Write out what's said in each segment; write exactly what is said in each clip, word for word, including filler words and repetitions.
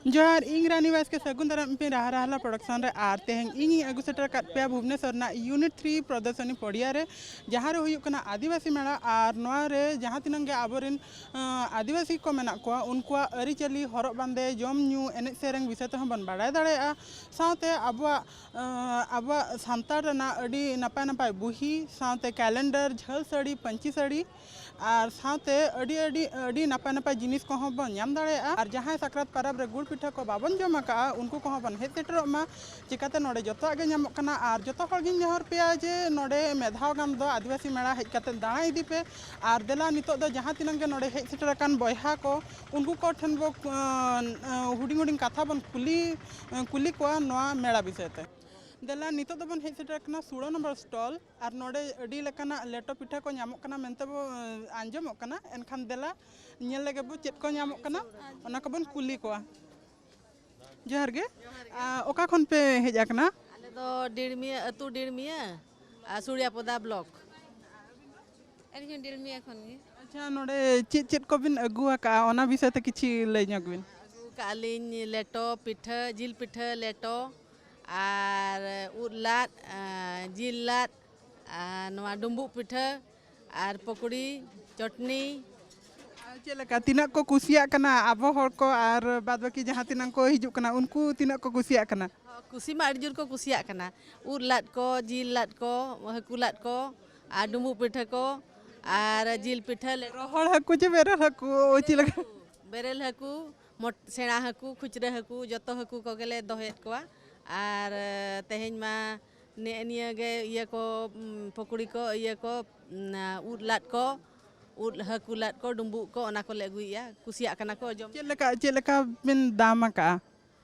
ᱡᱚᱦᱟᱨ, ᱤᱧ ᱨᱟᱱᱤ ᱵᱟᱥᱠᱮ, ᱥᱟᱹᱜᱩᱱ ᱫᱟᱨᱟᱢ ᱤᱧ ᱯᱮ ᱨᱟᱦᱟ ᱨᱟᱦᱞᱟ ᱯᱨᱚᱰᱟᱠᱥᱚᱱ ᱨᱮ᱾ ᱟᱨ ᱛᱮᱦᱮᱧ ᱤᱧᱤᱧ ᱟᱹᱜᱩ ᱥᱮᱴᱮᱨ ᱟᱠᱟᱫ ᱯᱮᱭᱟ ᱵᱷᱩᱵᱽᱱᱮᱥᱚᱨ ᱨᱮᱱᱟᱜ ᱭᱩᱱᱤᱴ ᱛᱷᱨᱤ ᱯᱨᱚᱫᱚᱨᱥᱚᱱᱤ ᱯᱚᱲᱤᱭᱟ ᱨᱮ, ᱡᱟᱦᱟᱸ ᱨᱮ ᱦᱩᱭᱩᱜ ᱠᱟᱱᱟ ᱟᱹᱫᱤᱵᱟᱹᱥᱤ ᱢᱮᱞᱟ᱾ ᱟᱨ ᱱᱚᱣᱟ ᱨᱮ ᱡᱟᱦᱟᱸ ᱛᱤᱱᱟᱹᱜ ᱜᱮ ᱟᱵᱚᱨᱮᱱ ᱟᱸ, ᱟᱹᱫᱤᱵᱟᱹᱥᱤ ᱠᱚ ᱢᱮᱱᱟᱜ ᱠᱚᱣᱟ, ᱩᱱᱠᱩᱣᱟᱜ ᱟᱹᱨᱤᱪᱟᱹᱞᱤ, ᱦᱚᱨᱚᱜ ᱵᱟᱸᱫᱮ, ᱡᱚᱢ ᱧᱩ, ᱮᱱᱮᱡ ᱥᱮᱨᱮᱧ ᱵᱤᱥᱚᱭ ᱛᱮᱦᱚᱸ ᱵᱚᱱ ᱵᱟᱲᱟᱭ ᱫᱟᱲᱮᱭᱟᱜᱼᱟ᱾ ᱥᱟᱶᱛᱮ ᱟᱵᱚᱣᱟᱜ, ᱟᱸ, ᱟᱵᱚᱣᱟᱜ ᱥᱟᱱᱛᱟᱲ ᱨᱮᱱᱟᱜ ᱟᱹᱰᱤ ᱱᱟᱯᱟᱭ ᱱᱟᱯᱟᱭ ᱵᱩᱦᱤ, ᱥᱟᱶᱛᱮ ᱠᱮᱞᱮᱱᱰᱟᱨ, ᱡᱷᱟᱹᱞ ᱥᱟᱹᱲᱤ, ᱯᱟᱹᱧᱪᱤ ᱥᱟᱹᱲᱤ, ᱟᱨ ᱥᱟᱶᱛᱮ ᱟᱹᱰᱤ, ᱟᱹᱰᱤ, ᱟᱹᱰᱤ ᱱᱟᱯᱟᱭ ᱱᱟᱯᱟᱭ ᱡᱤᱱᱤᱥ ᱠᱚᱦᱚᱸ ᱵᱚᱱ ᱧᱟᱢ ᱫᱟᱲᱮᱭᱟᱜᱼᱟ᱾ ᱟᱨ ᱡᱟᱦᱟᱸᱭ ᱥᱟᱠᱨᱟᱛ ᱯᱟᱨᱟᱵᱽ ᱨᱮ ᱜᱩᱲ ᱯᱤᱴᱷᱟᱹ ᱠᱚ ᱵᱟᱵᱚᱱ ᱡᱚᱢ ᱟᱠᱟᱫᱼᱟ, ᱩᱱᱠᱩ ᱠᱚᱦᱚᱸ ᱵᱚᱱ ᱦᱮᱡ ᱥᱮᱴᱮᱨᱚᱜ ᱢᱟ᱾ ᱪᱤᱠᱟᱹᱛᱮ ᱱᱚᱰᱮ ᱡᱚᱛᱚᱣᱟᱜ ᱜᱮ ᱧᱟᱢᱚᱜ ᱠᱟᱱᱟ᱾ ᱟᱨ ᱡᱚᱛᱚ ᱦᱚᱲ ᱜᱤᱧ ᱱᱮᱦᱚᱨ ᱯᱮᱭᱟ ᱡᱮ ᱱᱚᱰᱮ ᱢᱤᱫ ᱫᱷᱟᱣ ᱜᱟᱱ ᱫᱚ ᱟᱹᱫᱤᱵᱟᱹᱥᱤ ᱢᱮᱞᱟ ᱦᱮᱡ ᱠᱟᱛᱮ ᱫᱟᱬᱟ ᱤᱫᱤ ᱯᱮ᱾ ᱟᱨ ᱫᱮᱞᱟ, ᱱᱤᱛᱚᱜ ᱫᱚ ᱡᱟᱦᱟᱸ ᱛᱤᱱᱟᱹᱜ ᱜᱮ ᱱᱚᱰᱮ ᱦᱮᱡ ᱥᱮᱴᱮᱨ ᱟᱠᱟᱱ ᱵᱚᱭᱦᱟ ᱠᱚ, ᱩᱱᱠᱩ ᱠᱚ ᱴᱷᱮᱱ ᱵᱚ, ᱟᱸ, ᱟᱸ, ᱦᱩᱰᱤᱧ ᱦᱩᱰᱤᱧ ᱠᱟᱛᱷᱟ ᱵᱚᱱ ᱠᱩᱞᱤ, ᱟᱸ, ᱠᱩᱞᱤ ᱠᱚᱣᱟ ᱱᱚᱣᱟ ᱢᱮᱞᱟ ᱵᱤᱥᱚᱭ ᱛᱮ᱾ ᱫᱮᱞᱟ, ᱱᱤᱛᱚᱜ ᱫᱚᱵᱚᱱ ᱦᱮᱡ ᱥᱮᱴᱮᱨ ᱟᱠᱟᱱᱟ ᱥᱳᱞᱳ ᱱᱚᱢᱵᱚᱨ ᱥᱴᱚᱞ᱾ ᱟᱨ ᱱᱚᱰᱮ ᱟᱹᱰᱤ ᱞᱮᱠᱟᱱᱟᱜ ᱞᱮᱴᱚ ᱯᱤᱴᱷᱟᱹ ᱠᱚ ᱧᱟᱢᱚᱜ ᱠᱟᱱᱟ ᱢᱮᱱᱛᱮ ᱵᱚ, ᱟᱸ, ᱟᱸᱡᱚᱢᱚᱜ ᱠᱟᱱᱟ᱾ ᱮᱱᱠᱷᱟᱱ ᱫᱮᱞᱟ, ᱧᱮᱞ ᱞᱮᱜᱮ ᱵᱚ ᱪᱮᱫ ᱠᱚ ᱧᱟᱢᱚᱜ ᱠᱟᱱᱟ, ᱚᱱᱟ ᱠᱚᱵᱚᱱ ᱠᱩᱞᱤ ᱠᱚᱣᱟ᱾ ᱡᱚᱦᱟᱨ ᱜᱮ᱾ ᱟᱸ, ᱚᱠᱟ ᱠᱷᱚᱱ ᱯᱮ ᱦᱮᱡ ᱟᱠᱟᱱᱟ? ᱟᱞᱮ ᱫᱚ ᱰᱤᱲᱢᱤᱭᱟᱹ ᱟᱹᱛᱩ, ᱰᱤᱲᱢᱤᱭᱟᱹ ᱟᱨ ᱥᱩᱲᱤᱭᱟᱯᱚᱫᱟ ᱵᱞᱚᱠ᱾ ᱟᱹᱞᱤᱧ ᱦᱚᱸ ᱰᱤᱲᱢᱤᱭᱟᱹ ᱠᱷᱚᱱ ᱜᱮ᱾ ᱟᱪᱪᱷᱟ, ᱱᱚᱰᱮ ᱪᱮᱫ ᱪᱮᱫ ᱠᱚᱵᱤᱱ ᱟᱹᱜᱩ ᱟᱠᱟᱜᱼᱟ, ᱚᱱᱟ ᱵᱤᱥᱚᱭ ᱛᱮ ᱠᱤᱪᱷᱤ ᱞᱟᱹᱭ ᱧᱚᱜ ᱵᱤᱱ᱾ ᱟᱹᱜᱩ ᱠᱟᱜᱼᱟ ᱞᱤᱧ ᱞᱮᱴᱚ ᱯᱤᱴᱷᱟᱹ, ᱡᱤᱞ ᱯᱤᱴᱷᱟᱹ, ᱞᱮᱴᱚ ᱟᱨ ᱩᱫ ᱞᱟᱫ, ᱟᱨ ᱡᱤᱞ ᱞᱟᱫ, ᱟᱨ ᱱᱚᱣᱟ ᱰᱩᱸᱵᱩᱜ ᱯᱤᱴᱷᱟᱹ, ᱟᱨ ᱯᱚᱠᱚᱲᱤ, ᱪᱚᱴᱱᱤ᱾ ᱟᱨ ᱪᱮᱫ ᱞᱮᱠᱟ, ᱛᱤᱱᱟᱹᱜ ᱠᱚ ᱠᱩᱥᱤᱭᱟᱜ ᱠᱟᱱᱟ ᱟᱵᱚ ᱦᱚᱲ ᱠᱚ ᱟᱨ ᱵᱟᱫ ᱵᱟᱹᱠᱤ ᱡᱟᱦᱟᱸ ᱛᱤᱱᱟᱹᱜ ᱠᱚ ᱦᱤᱡᱩᱜ ᱠᱟᱱᱟ, ᱩᱱᱠᱩ ᱛᱤᱱᱟᱹᱜ ᱠᱚ ᱠᱩᱥᱤᱭᱟᱜ ᱠᱟᱱᱟ? ᱠᱩᱥᱤ ᱢᱟ ᱟᱹᱰᱤ ᱡᱳᱨ ᱠᱚ ᱠᱩᱥᱤᱭᱟᱜ ᱠᱟᱱᱟ᱾ ᱩᱫ ᱞᱟᱫ ᱠᱚ, ᱡᱤᱞ ᱞᱟᱫ ᱠᱚ, ᱦᱟᱹᱠᱩ ᱞᱟᱫ ᱠᱚ, ᱟᱨ ᱰᱩᱸᱵᱩᱜ ᱯᱤᱴᱷᱟᱹ ᱠᱚ, ᱟᱨ ᱡᱤᱞ ᱯᱤᱴᱷᱟᱹ ᱞᱮ ᱨᱚᱦᱚᱲ ᱦᱟᱹᱠᱩ ᱪᱮ ᱵᱮᱨᱮᱞ ᱦᱟᱹᱠᱩ? ᱪᱮᱫ ᱞᱮᱠᱟ? ᱵᱮᱨᱮᱞ ᱦᱟᱹᱠᱩ, ᱢᱚᱴ-, ᱥᱮᱬᱟ ᱦᱟᱹᱠᱩ, ᱠᱷᱩᱪᱨᱟᱹ ᱦᱟᱹᱠᱩ, ᱡᱚᱛᱚ ᱦᱟᱹᱠᱩ ᱠᱚᱜᱮ ᱞᱮ ᱫᱚᱦᱚᱭᱮᱫ ᱠᱚᱣᱟ᱾ ᱟᱨ, ᱮ, ᱛᱮᱦᱮᱧ ᱢᱟ ᱱᱮᱜᱼᱮ ᱱᱤᱭᱟᱹ ᱜᱮ ᱤᱭᱟᱹ ᱠᱚ, ᱩᱢ, ᱯᱚᱠᱚᱲᱤ ᱠᱚ, ᱤᱭᱟᱹ ᱠᱚ, ᱩᱢ, ᱩᱫ ᱞᱟᱫ ᱠᱚ, ᱩᱫ ᱦᱟᱹᱠᱩ ᱞᱟᱫ ᱠᱚ, ᱰᱩᱸᱵᱩᱜ ᱠᱚ, ᱚᱱᱟ ᱠᱚᱞᱮ ᱟᱹᱜᱩᱭᱮᱫᱼᱟ᱾ ᱠᱩᱥᱤᱭᱟᱜ ᱠᱟᱱᱟ ᱠᱚ ᱡᱚᱢ᱾ ᱪᱮᱫ ᱞᱮᱠᱟ, ᱪᱮᱫ ᱞᱮᱠᱟ ᱵᱤᱱ ᱫᱟᱢ ᱟᱠᱟᱜᱼᱟ?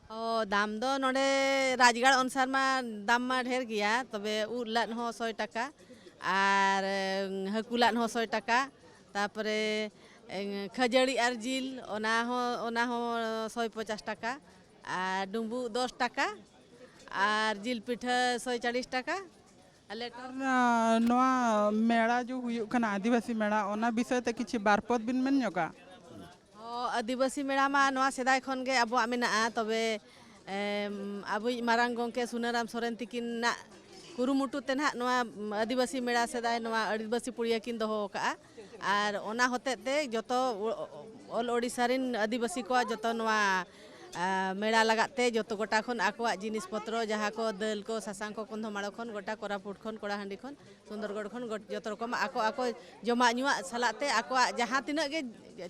ᱚ, ᱫᱟᱢ ᱫᱚ ᱱᱚᱰᱮ ᱨᱟᱡᱽᱜᱟᱲ ᱚᱱᱥᱟᱨ ᱢᱟ ᱫᱟᱢ ᱢᱟ ᱰᱷᱮᱨ ᱜᱮᱭᱟ, ᱛᱚᱵᱮ ᱩᱫ ᱞᱟᱫ ᱦᱚᱸ ᱥᱚᱭ ᱴᱟᱠᱟ ᱟᱨ, ᱮ, ᱦᱟᱹᱠᱩ ᱞᱟᱫ ᱦᱚᱸ ᱥᱚᱭ ᱴᱟᱠᱟ, ᱛᱟᱨᱯᱚᱨᱮ, ᱮ, ᱠᱷᱟᱹᱡᱟᱹᱲᱤ ᱟᱨ ᱡᱤᱞ, ᱚᱱᱟ ᱦᱚᱸ, ᱚᱱᱟ ᱦᱚᱸ ᱥᱚᱭ ᱯᱚᱪᱟᱥ ᱴᱟᱠᱟ, ᱟᱨ ᱰᱩᱸᱵᱩᱜ ᱫᱚᱥ ᱴᱟᱠᱟ, ᱟᱨ ᱡᱤᱞ ᱯᱤᱴᱷᱟᱹ ᱥᱚᱭ ᱪᱟᱞᱤᱥ ᱴᱟᱠᱟ᱾ ᱟᱞᱮ ᱟᱨ, ᱟ, ᱱᱚᱣᱟ ᱢᱮᱞᱟ ᱡᱚ ᱦᱩᱭᱩᱜ ᱠᱟᱱᱟ, ᱟᱹᱫᱤᱵᱟᱹᱥᱤ ᱢᱮᱞᱟ, ᱚᱱᱟ ᱵᱤᱥᱚᱭ ᱛᱮ ᱠᱤᱪᱷᱤ ᱵᱟᱨ ᱯᱚᱫ ᱵᱤᱱ ᱢᱮᱱ ᱧᱚᱜᱟ? ᱦᱚᱸ, ᱟᱹᱫᱤᱵᱟᱹᱥᱤ ᱢᱮᱞᱟ ᱢᱟ ᱱᱚᱣᱟ ᱥᱮᱫᱟᱭ ᱠᱷᱚᱱ ᱜᱮ ᱟᱵᱚᱣᱟᱜ ᱢᱮᱱᱟᱜᱼᱟ, ᱛᱚᱵᱮ ᱮᱢ, ᱟᱵᱚᱭᱤᱡ ᱢᱟᱨᱟᱝ ᱜᱚᱢᱠᱮ ᱥᱩᱱᱟᱹᱨᱟᱢ ᱥᱚᱨᱮᱱ ᱛᱤᱠᱤᱱᱟᱜ ᱠᱩᱨᱩᱢᱩᱴᱩ ᱛᱮ ᱱᱟᱦᱟᱜ ᱱᱚᱣᱟ ᱟᱹᱫᱤᱵᱟᱹᱥᱤ ᱢᱮᱞᱟ ᱥᱮᱫᱟᱭ ᱱᱚᱣᱟ ᱟᱹᱫᱤᱵᱟᱹᱥᱤ ᱯᱩᱲᱤᱭᱟᱹ ᱠᱤᱱ ᱫᱚᱦᱚ ᱟᱠᱟᱫᱼᱟ᱾ ᱟᱨ ᱚᱱᱟ ᱦᱚᱛᱮᱡ ᱛᱮ ᱡᱚᱛᱚ ᱚᱞ ᱳᱰᱤᱥᱟ ᱨᱮᱱ ᱟᱹᱫᱤᱵᱟᱹᱥᱤ ᱠᱚᱣᱟᱜ ᱡᱚᱛᱚ ᱱᱚᱣᱟ ᱟ, ᱢᱮᱞᱟ ᱞᱟᱜᱟᱫ ᱛᱮ ᱡᱚᱛᱚ ᱜᱚᱴᱟ ᱠᱷᱚᱱ ᱟᱠᱚᱣᱟᱜ ᱡᱤᱱᱤᱥ ᱯᱚᱛᱨᱚ ᱡᱟᱦᱟᱸ ᱠᱚ ᱫᱟᱹᱞ ᱠᱚ ᱥᱟᱥᱟᱝ ᱠᱚ ᱠᱚᱱᱫᱷᱚᱢᱟᱲᱚ ᱠᱷᱚᱱ ᱜᱚᱴᱟ ᱠᱚᱨᱟᱯᱩᱴ ᱠᱷᱚᱱ ᱠᱚᱲᱟᱦᱟᱺᱰᱤ ᱠᱷᱚᱱ ᱥᱩᱱᱫᱚᱨᱜᱚᱲ ᱠᱷᱚᱱ ᱜᱚᱴ- ᱡᱚᱛᱚ ᱨᱚᱠᱚᱢᱟᱜ ᱟᱠᱚ ᱟᱠᱚ ᱡᱚᱢᱟᱜ ᱧᱩᱣᱟᱜ ᱥᱟᱞᱟᱜ ᱛᱮ ᱟᱠᱚᱣᱟᱜ ᱡᱟᱦᱟᱸ ᱛᱤᱱᱟᱹᱜ ᱜᱮ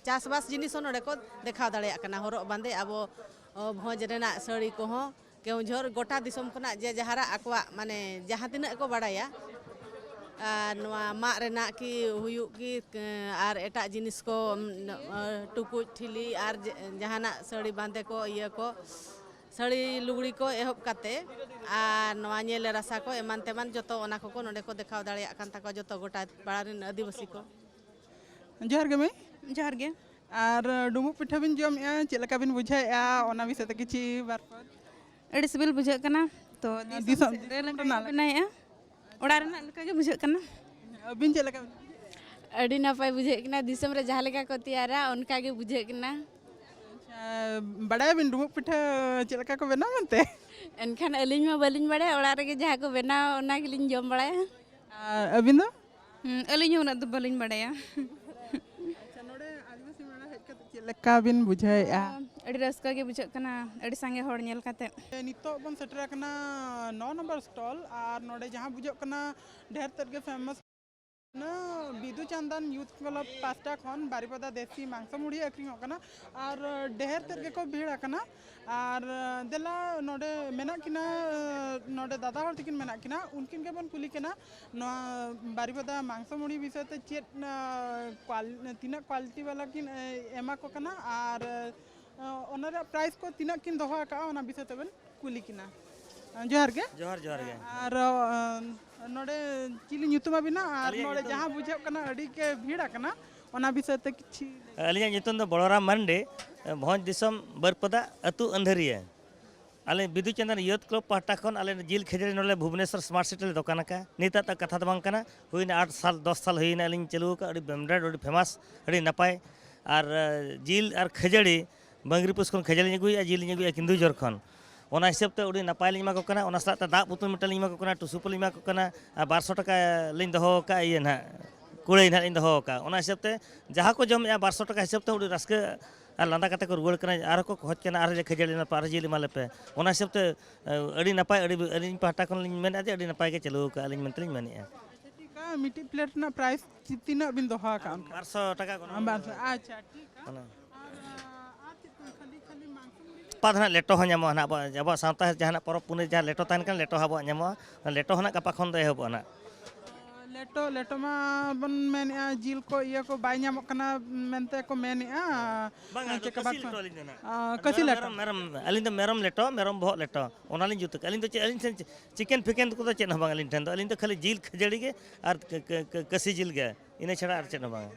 ᱪᱟᱥᱵᱟᱥ ᱡᱤᱱᱤᱥ ᱦᱚᱸ ᱱᱚᱰᱮ ᱠᱚ ᱫᱮᱠᱷᱟᱣ ᱫᱟᱲᱮᱭᱟᱜ ᱠᱟᱱᱟ᱾ ᱦᱚᱨᱚᱜ ᱵᱟᱸᱫᱮ ᱟᱵᱚ ᱚ, ᱵᱷᱚᱸᱡᱽ ᱨᱮᱱᱟᱜ ᱥᱟᱹᱲᱤ ᱠᱚᱦᱚᱸ ᱠᱮᱣᱡᱷᱚᱨ ᱜᱚᱴᱟ ᱫᱤᱥᱚᱢ ᱠᱷᱚᱱᱟᱜ ᱡᱮ ᱡᱟᱦᱟᱨᱟᱜ ᱟᱠᱚᱣᱟᱜ ᱢᱟᱱᱮ ᱡᱟᱦᱟᱸ ᱛᱤᱱᱟᱹᱜ ᱠᱚ ᱵᱟᱲᱟᱭᱟ᱾ ᱟᱨ ᱱᱚᱣᱟ ᱢᱟᱜ ᱨᱮᱱᱟᱜ ᱠᱤ ᱦᱩᱭᱩᱜ ᱠᱤ ᱟᱨ ᱮᱴᱟᱜ ᱡᱤᱱᱤᱥ ᱠᱚ ᱴᱩᱠᱩᱡ ᱴᱷᱤᱞᱤ ᱟᱨ ᱡᱟᱦᱟᱱᱟᱜ ᱥᱟᱹᱲᱤ ᱵᱟᱸᱫᱮ ᱠᱚ ᱤᱭᱟᱹ ᱠᱚ ᱥᱟᱹᱲᱤ ᱞᱩᱜᱽᱲᱤ ᱠᱚ ᱮᱦᱚᱵ ᱠᱟᱛᱮ ᱟᱨ ᱱᱚᱣᱟ ᱧᱮᱞ ᱨᱟᱥᱟ ᱠᱚ ᱮᱢᱟᱱ ᱛᱮᱢᱟᱱ ᱡᱚᱛᱚ ᱚᱱᱟ ᱠᱚᱠᱚ ᱱᱚᱰᱮ ᱠᱚ ᱫᱮᱠᱷᱟᱣ ᱫᱟᱲᱮᱭᱟᱜ ᱠᱟᱱ ᱛᱟᱠᱚᱣᱟ ᱡᱚᱛᱚ ᱜᱚᱴᱟ ᱯᱟᱲᱟ ᱨᱮᱱ ᱟᱹᱫᱤᱵᱟᱹᱥᱤ ᱠᱚ᱾ ᱡᱚᱦᱟᱨ ᱜᱮ ᱢᱟᱹᱭ᱾ ᱡᱚᱦᱟᱨ ᱜᱮ᱾ ᱟᱨ ᱰᱩᱸᱵᱩᱜ ᱯᱤᱴᱷᱟᱹ ᱵᱤᱱ ᱡᱚᱢᱮᱜᱼᱟ, ᱪᱮᱫ ᱞᱮᱠᱟ ᱵᱤᱱ ᱵᱩᱡᱷᱟᱹᱣᱮᱫᱼᱟ, ᱚᱱᱟ ᱵᱤᱥᱚᱭ ᱛᱮ ᱠᱤᱪᱷᱤ ᱵᱟᱨ ᱯᱚᱫ᱾ ᱟᱹᱰᱤ ᱥᱤᱵᱤᱞ ᱵᱩᱡᱷᱟᱹᱜ ᱠᱟᱱᱟ᱾ ᱛᱚ ᱫᱤᱥᱚᱢ ᱫᱤᱥᱚᱢ- ᱥᱮᱴᱮᱨ ᱫᱤᱥᱚᱢ ᱞᱮᱱᱠᱷᱟᱱ ᱨᱮᱱᱟᱜ ᱜᱮ ᱵᱮᱱᱟᱣᱮᱫᱼᱟ᱾ ᱚᱲᱟᱜ ᱨᱮᱱᱟᱜ ᱞᱮᱠᱟ ᱜᱮ ᱵᱩᱡᱷᱟᱹᱜ ᱠᱟᱱᱟ᱾ ᱟᱹᱵᱤᱱ ᱪᱮᱫ ᱞᱮᱠᱟ ᱵᱤᱱ ᱵᱩᱡᱷᱟᱹᱣᱮᱫᱼᱟ? ᱟᱹᱰᱤ ᱱᱟᱯᱟᱭ ᱵᱩᱡᱷᱟᱹᱜ ᱠᱟᱱᱟ᱾ ᱫᱤᱥᱚᱢ ᱨᱮ ᱡᱟᱦᱟᱸ ᱞᱮᱠᱟ ᱠᱚ ᱛᱮᱭᱟᱨᱟ, ᱚᱱᱠᱟ ᱜᱮ ᱵᱩᱡᱷᱟᱹᱜ ᱠᱟᱱᱟ᱾ ᱟᱪᱪᱷᱟ, ᱵᱟᱲᱟᱭᱟᱵᱤᱱ ᱰᱩᱸᱵᱩᱜ ᱯᱤᱴᱷᱟᱹ ᱪᱮᱫ ᱞᱮᱠᱟ ᱠᱚ ᱵᱮᱱᱟᱣᱟ ᱢᱮᱱᱛᱮ? ᱮᱱᱠᱷᱟᱱ ᱟᱹᱞᱤᱧ ᱢᱟ ᱵᱟᱹᱞᱤᱧ ᱵᱟᱲᱟᱭᱟ, ᱚᱲᱟᱜ ᱨᱮᱜᱮ ᱡᱟᱦᱟᱸ ᱠᱚ ᱵᱮᱱᱟᱣᱟ, ᱚᱱᱟ ᱜᱮᱞᱤᱧ ᱡᱚᱢ ᱵᱟᱲᱟᱭᱟ᱾ ᱟᱨ ᱟᱹᱵᱤᱱ ᱫᱚ? ᱦᱩᱸ, ᱟᱹᱞᱤᱧ ᱦᱚᱸ ᱩᱱᱟᱹᱜ ᱫᱚ ᱵᱟᱹᱞᱤᱧ ᱵᱟᱲᱟᱭᱟ᱾ ᱟᱪᱪᱷᱟ, ᱱᱚᱰᱮ ᱟᱹᱫᱤᱵᱟᱹᱥᱤ ᱢᱮᱞᱟ ᱦᱮᱡ ᱠᱟᱛᱮ ᱪᱮᱫ ᱞᱮᱠᱟ ᱵᱤᱱ ᱵᱩᱡᱷᱟᱹᱣᱮᱫᱼᱟ? ᱟᱹᱰᱤ ᱨᱟᱹᱥᱠᱟᱹ ᱜᱮ ᱵᱩᱡᱷᱟᱹᱜ ᱠᱟᱱᱟ, ᱟᱹᱰᱤ ᱥᱟᱸᱜᱮ ᱦᱚᱲ ᱧᱮᱞ ᱠᱟᱛᱮ᱾ ᱱᱤᱛᱚᱜ ᱵᱚᱱ ᱥᱮᱴᱮᱨ ᱟᱠᱟᱱᱟ ᱱᱚ ᱱᱚᱢᱵᱚᱨ ᱥᱴᱚᱞ, ᱟᱨ ᱱᱚᱰᱮ ᱡᱟᱦᱟᱸ ᱵᱩᱡᱷᱟᱹᱜ ᱠᱟᱱᱟ ᱰᱷᱮᱨ ᱛᱮᱫ ᱜᱮ famous Bidu Chandan youth club ᱯᱟᱥᱴᱟ ᱠᱷᱚᱱ ᱵᱟᱨᱤᱯᱟᱫᱟ ᱫᱮᱥᱤ ᱢᱟᱝᱥᱚ ᱢᱩᱲᱤ ᱟᱹᱠᱷᱨᱤᱧᱚᱜ ᱠᱟᱱᱟ, ᱟᱨ ᱰᱷᱮᱨ ᱛᱮᱫ ᱜᱮᱠᱚ ᱵᱷᱤᱲ ᱟᱠᱟᱱᱟ᱾ ᱟᱨ ᱫᱮᱞᱟ ᱱᱚᱰᱮ ᱢᱮᱱᱟᱜ ᱠᱤᱱᱟ, ᱱᱚᱰᱮ ᱫᱟᱫᱟ ᱦᱚᱲ ᱛᱟᱹᱠᱤᱱ ᱢᱮᱱᱟᱜ ᱠᱤᱱᱟ, ᱩᱱᱠᱤᱱ ᱜᱮᱵᱚᱱ ᱠᱩᱞᱤ ᱠᱤᱱᱟ ᱱᱚᱣᱟ ᱵᱟᱨᱤᱯᱟᱫᱟ ᱢᱟᱝᱥᱚ ᱢᱩᱲᱤ ᱵᱤᱥᱚᱭ ᱛᱮ ᱪᱮᱫ, ᱟᱸ, ᱠᱣᱟᱞ- ᱛᱤᱱᱟᱹᱜ ᱠᱣᱟᱞᱤᱴᱤ ᱵᱟᱞᱟ ᱠᱤᱱ, ᱮ, ᱮᱢᱟ ᱠᱚ ᱠᱟᱱᱟ ᱟᱨ, ᱟᱸ, ᱚᱱᱟ ᱨᱮᱭᱟᱜ ᱯᱨᱟᱭᱤᱥ ᱠᱚ ᱛᱤᱱᱟᱹᱜ ᱠᱤᱱ ᱫᱚᱦᱚ ᱟᱠᱟᱫᱼᱟ, ᱚᱱᱟ ᱵᱤᱥᱚᱭ ᱛᱮᱵᱚᱱ ᱠᱩᱞᱤ ᱠᱤᱱᱟ᱾ ᱟᱸ, ᱡᱚᱦᱟᱨ ᱜᱮ᱾ ᱡᱚᱦᱟᱨ ᱡᱚᱦᱟᱨ ᱜᱮ᱾ ᱟᱨ, ᱟᱸ, ᱱᱚᱰᱮ ᱪᱤᱞᱤ ᱧᱩᱛᱩᱢ ᱟᱵᱤᱱᱟ ᱟᱨ ᱟᱹᱞᱤᱧᱟᱜ ᱱᱚᱰᱮ ᱧᱩᱛᱩᱢ ᱡᱟᱦᱟᱸ ᱵᱩᱡᱷᱟᱹᱜ ᱠᱟᱱᱟ ᱟᱹᱰᱤ ᱜᱮ ᱵᱷᱤᱲ ᱟᱠᱟᱱᱟ, ᱚᱱᱟ ᱵᱤᱥᱚᱭ ᱛᱮ ᱠᱤᱪᱷᱤ ᱞᱟᱹᱭ᱾ ᱟᱹᱞᱤᱧᱟᱜ ᱧᱩᱛᱩᱢ ᱫᱚ ᱵᱚᱲᱚᱨᱟᱢ ᱢᱟᱱᱰᱤ, ᱵᱷᱚᱸᱡᱽ ᱫᱤᱥᱚᱢ ᱵᱟᱹᱨᱯᱟᱫᱟ, ᱟᱹᱛᱩ ᱟᱹᱱᱫᱷᱟᱹᱨᱤᱭᱟᱹ᱾ ᱟᱞᱮ ᱵᱤᱫᱩ ᱪᱟᱸᱫᱟᱱ ᱭᱩᱛᱷ ᱠᱞᱟᱵᱽ ᱯᱟᱦᱴᱟ ᱠᱷᱚᱱ ᱟᱞᱮ ᱡᱤᱞ ᱠᱷᱟᱹᱡᱟᱹᱲᱤ ᱱᱚᱰᱮ ᱵᱷᱩᱵᱽᱱᱮᱥᱚᱨ ᱥᱢᱟᱨᱴ ᱥᱤᱴᱤ ᱞᱮ ᱫᱚᱠᱟᱱ ᱟᱠᱟᱫᱼᱟ᱾ ᱱᱤᱛᱟᱜ ᱛᱚ ᱠᱟᱛᱷᱟ ᱫᱚ ᱵᱟᱝ ᱠᱟᱱᱟ, ᱦᱩᱭᱱᱟ ᱟᱴ ᱥᱟᱞ ᱫᱚᱥ ᱥᱟᱞ ᱦᱩᱭᱱᱟ ᱟᱹᱞᱤᱧ ᱪᱟᱹᱞᱩ ᱟᱠᱟᱫ, ᱟᱹᱰᱤ ᱵᱮᱢᱰᱮᱰ, ᱟᱹᱰᱤ ᱯᱷᱮᱢᱟᱥ, ᱟᱹᱰᱤ ᱱᱟᱯᱟᱭ᱾ ᱟᱨ ᱡᱤᱞ ᱟᱨ ᱠᱷᱟᱹᱡᱟᱹᱲᱤ, ᱵᱟᱝᱨᱤ ᱯᱩᱥ ᱠᱷᱚᱱ ᱠᱷᱟᱹᱡᱟᱹᱲᱤᱧ ᱟᱹᱜᱩᱭᱮᱫᱼᱟ, ᱡᱤᱞᱤᱧ ᱟᱹᱜᱩᱭᱮᱫᱼᱟ ᱠᱤᱱᱫᱩᱡᱚᱨ ᱠᱷᱚᱱ᱾ ᱚᱱᱟ ᱦᱤᱥᱟᱹᱵ ᱛᱮ ᱟᱹᱰᱤ ᱱᱟᱯᱟᱭ ᱞᱤᱧ ᱮᱢᱟ ᱠᱚ ᱠᱟᱱᱟ᱾ ᱚᱱᱟ ᱥᱟᱞᱟᱜ ᱛᱮ ᱫᱟᱜ ᱵᱳᱛᱚᱞ ᱢᱤᱫᱴᱟᱝ ᱞᱤᱧ ᱮᱢᱟ ᱠᱚ ᱠᱟᱱᱟ, ᱴᱩᱥᱩ ᱯᱩᱞᱤᱧ ᱮᱢᱟ ᱠᱚ ᱠᱟᱱᱟ, ᱟᱨ ᱵᱟᱨᱥᱚ ᱴᱟᱠᱟ ᱞᱤᱧ ᱫᱚᱦᱚ ᱟᱠᱟᱫᱼᱟ, ᱤᱭᱟᱹ ᱱᱟᱦᱟᱜ, ᱠᱩᱲᱟᱹᱭ ᱱᱟᱦᱟᱜ ᱞᱤᱧ ᱫᱚᱦᱚ ᱟᱠᱟᱫᱼᱟ᱾ ᱚᱱᱟ ᱦᱤᱥᱟᱹᱵ ᱛᱮ ᱡᱟᱦᱟᱸ ᱠᱚ ᱡᱚᱢᱮᱫᱼᱟ, ᱵᱟᱨᱥᱚ ᱴᱟᱠᱟ ᱦᱤᱥᱟᱹᱵ ᱛᱮ ᱟᱹᱰᱤ ᱨᱟᱹᱥᱠᱟᱹ ᱟᱨ ᱞᱟᱸᱫᱟ ᱠᱟᱛᱮ ᱠᱚ ᱨᱩᱣᱟᱹᱲ ᱠᱟᱱᱟ᱾ ᱟᱨᱦᱚᱸ ᱠᱚ ᱠᱷᱚᱡᱽ ᱠᱟᱱᱟ, "ᱟᱨᱦᱚᱸ ᱡᱮ ᱠᱷᱟᱹᱡᱟᱹᱲᱤ ᱮᱢᱟ ᱯᱮ, ᱟᱨᱦᱚᱸ ᱡᱤᱞ ᱮᱢᱟ ᱞᱮᱯᱮ᱾" ᱚᱱᱟ ᱦᱤᱥᱟᱹᱵ ᱛᱮ, ᱟᱹᱰᱤ ᱱᱟᱯᱟᱭ, ᱟᱹᱰᱤ, ᱟᱹᱞᱤᱧ ᱯᱟᱦᱴᱟ ᱠᱷᱚᱱ ᱞᱤᱧ ᱢᱮᱱᱮᱫᱼᱟ ᱡᱮ ᱟᱹᱰᱤ ᱱᱟᱯᱟᱭ ᱜᱮ ᱪᱟᱹᱞᱩ ᱟᱠᱟᱫᱼᱟ ᱞᱤᱧ ᱢᱮᱱᱛᱮ ᱞᱤᱧ ᱢᱮᱱᱮᱫᱼᱟ᱾ ᱪᱮᱫ ᱞᱮᱠᱟ ᱢᱤᱫᱴᱤᱡ ᱯᱞᱮᱴ ᱨᱮᱱᱟᱜ ᱯᱨᱟᱭᱤᱥ ᱛᱤᱱᱟᱹᱜ ᱵᱤᱱ ᱫᱚᱦᱚ ᱟᱠᱟᱫᱼᱟ ᱚᱱᱠᱟ? ᱵᱟᱨᱥᱚ ᱴᱟᱠᱟ ᱜᱚᱱᱚᱝ᱾ ᱵᱟᱝ, ᱟᱪᱪᱷᱟ, ᱴᱷᱤᱠ ᱜᱮᱭᱟ᱾ ᱚᱱᱟ ᱟᱨ, ᱟᱨ ᱪᱮᱫ ᱠᱚ ᱠᱷᱟᱹᱞᱤ, ᱠᱷᱟᱹᱞᱤ ᱢᱟᱝᱥᱚ ᱢᱩᱲᱤ ᱜᱮ? ᱜᱟᱯᱟ ᱫᱚ ᱱᱟᱦᱟᱜ ᱞᱮᱴᱚ ᱦᱚᱸ ᱧᱟᱢᱚᱜᱼᱟ ᱱᱟᱦᱟᱜ᱾ ᱟᱵᱚᱣᱟᱜ, ᱟᱵᱚᱣᱟᱜ ᱥᱟᱶᱛᱟ ᱡᱟᱦᱟᱱᱟᱜ ᱯᱚᱨᱚᱵᱽ ᱯᱩᱱᱟᱹᱭ ᱡᱟᱦᱟᱸ ᱞᱮᱴᱚ ᱛᱟᱦᱮᱱ ᱠᱟᱱᱟ, ᱞᱮᱴᱚ ᱦᱚᱸ ᱟᱵᱚᱣᱟᱜ ᱧᱟᱢᱚᱜᱼᱟ᱾ ᱞᱮᱴᱚ ᱦᱚᱸ ᱱᱟᱦᱟᱜ ᱜᱟᱯᱟ ᱠᱷᱚᱱ ᱫᱚ ᱮᱦᱚᱵᱚᱜᱼᱟ ᱱᱟᱦᱟᱜ᱾ ᱞᱮᱴᱚ, ᱞᱮᱴᱚ ᱢᱟ ᱵᱚᱱ ᱢᱮᱱᱮᱫᱼᱟ, ᱡᱤᱞ ᱠᱚ, ᱤᱭᱟᱹ ᱠᱚ ᱵᱟᱭ ᱧᱟᱢᱚᱜ ᱠᱟᱱᱟ ᱢᱮᱱᱛᱮ ᱠᱚ ᱢᱮᱱᱮᱫᱼᱟ᱾ ᱵᱟᱝᱟ, ᱟᱫᱚ ᱪᱮᱫ ᱠᱟᱵᱟᱵ ᱠᱷᱟᱹᱥᱤ ᱠᱚ? ᱞᱮᱴᱚ ᱟᱹᱞᱤᱧ ᱫᱚ ᱱᱟᱦᱟᱜ᱾ ᱟᱨ, ᱠᱷᱟᱹᱥᱤ ᱢᱮᱨᱚᱢ, ᱞᱮᱴᱚ? ᱢᱮᱨᱚᱢ, ᱢᱮᱨᱚᱢ, ᱟᱹᱞᱤᱧ ᱫᱚ ᱢᱮᱨᱚᱢ ᱞᱮᱴᱚ, ᱢᱮᱨᱚᱢ ᱵᱚᱦᱚᱜ ᱞᱮᱴᱚ, ᱚᱱᱟᱞᱤᱧ ᱡᱩᱛ ᱟᱠᱟᱫᱼᱟ᱾ ᱟᱹᱞᱤᱧ ᱫᱚ ᱪᱮᱫ, ᱟᱹᱞᱤᱧ ᱴᱷᱮᱱ ᱪᱤᱠᱮᱱ ᱯᱷᱤᱠᱮᱱ ᱠᱚᱫᱚ ᱪᱮᱫ ᱦᱚᱸ ᱵᱟᱝ ᱟᱹᱞᱤᱧ ᱴᱷᱮᱱ ᱫᱚ᱾ ᱟᱹᱞᱤᱧ ᱫᱚ ᱠᱷᱟᱹᱞᱤ ᱡᱤᱞ ᱠᱷᱟᱹᱡᱟᱹᱲᱤ ᱜᱮ ᱟᱨ ᱠᱟᱹ-, ᱠᱟᱹ-, ᱠᱟᱹ-, ᱠᱟᱹᱥᱤ ᱡᱤᱞ ᱜᱮ, ᱤᱱᱟᱹ ᱪᱷᱟᱲᱟ ᱟᱨ ᱪᱮᱫ ᱦᱚᱸ ᱵᱟᱝᱟ᱾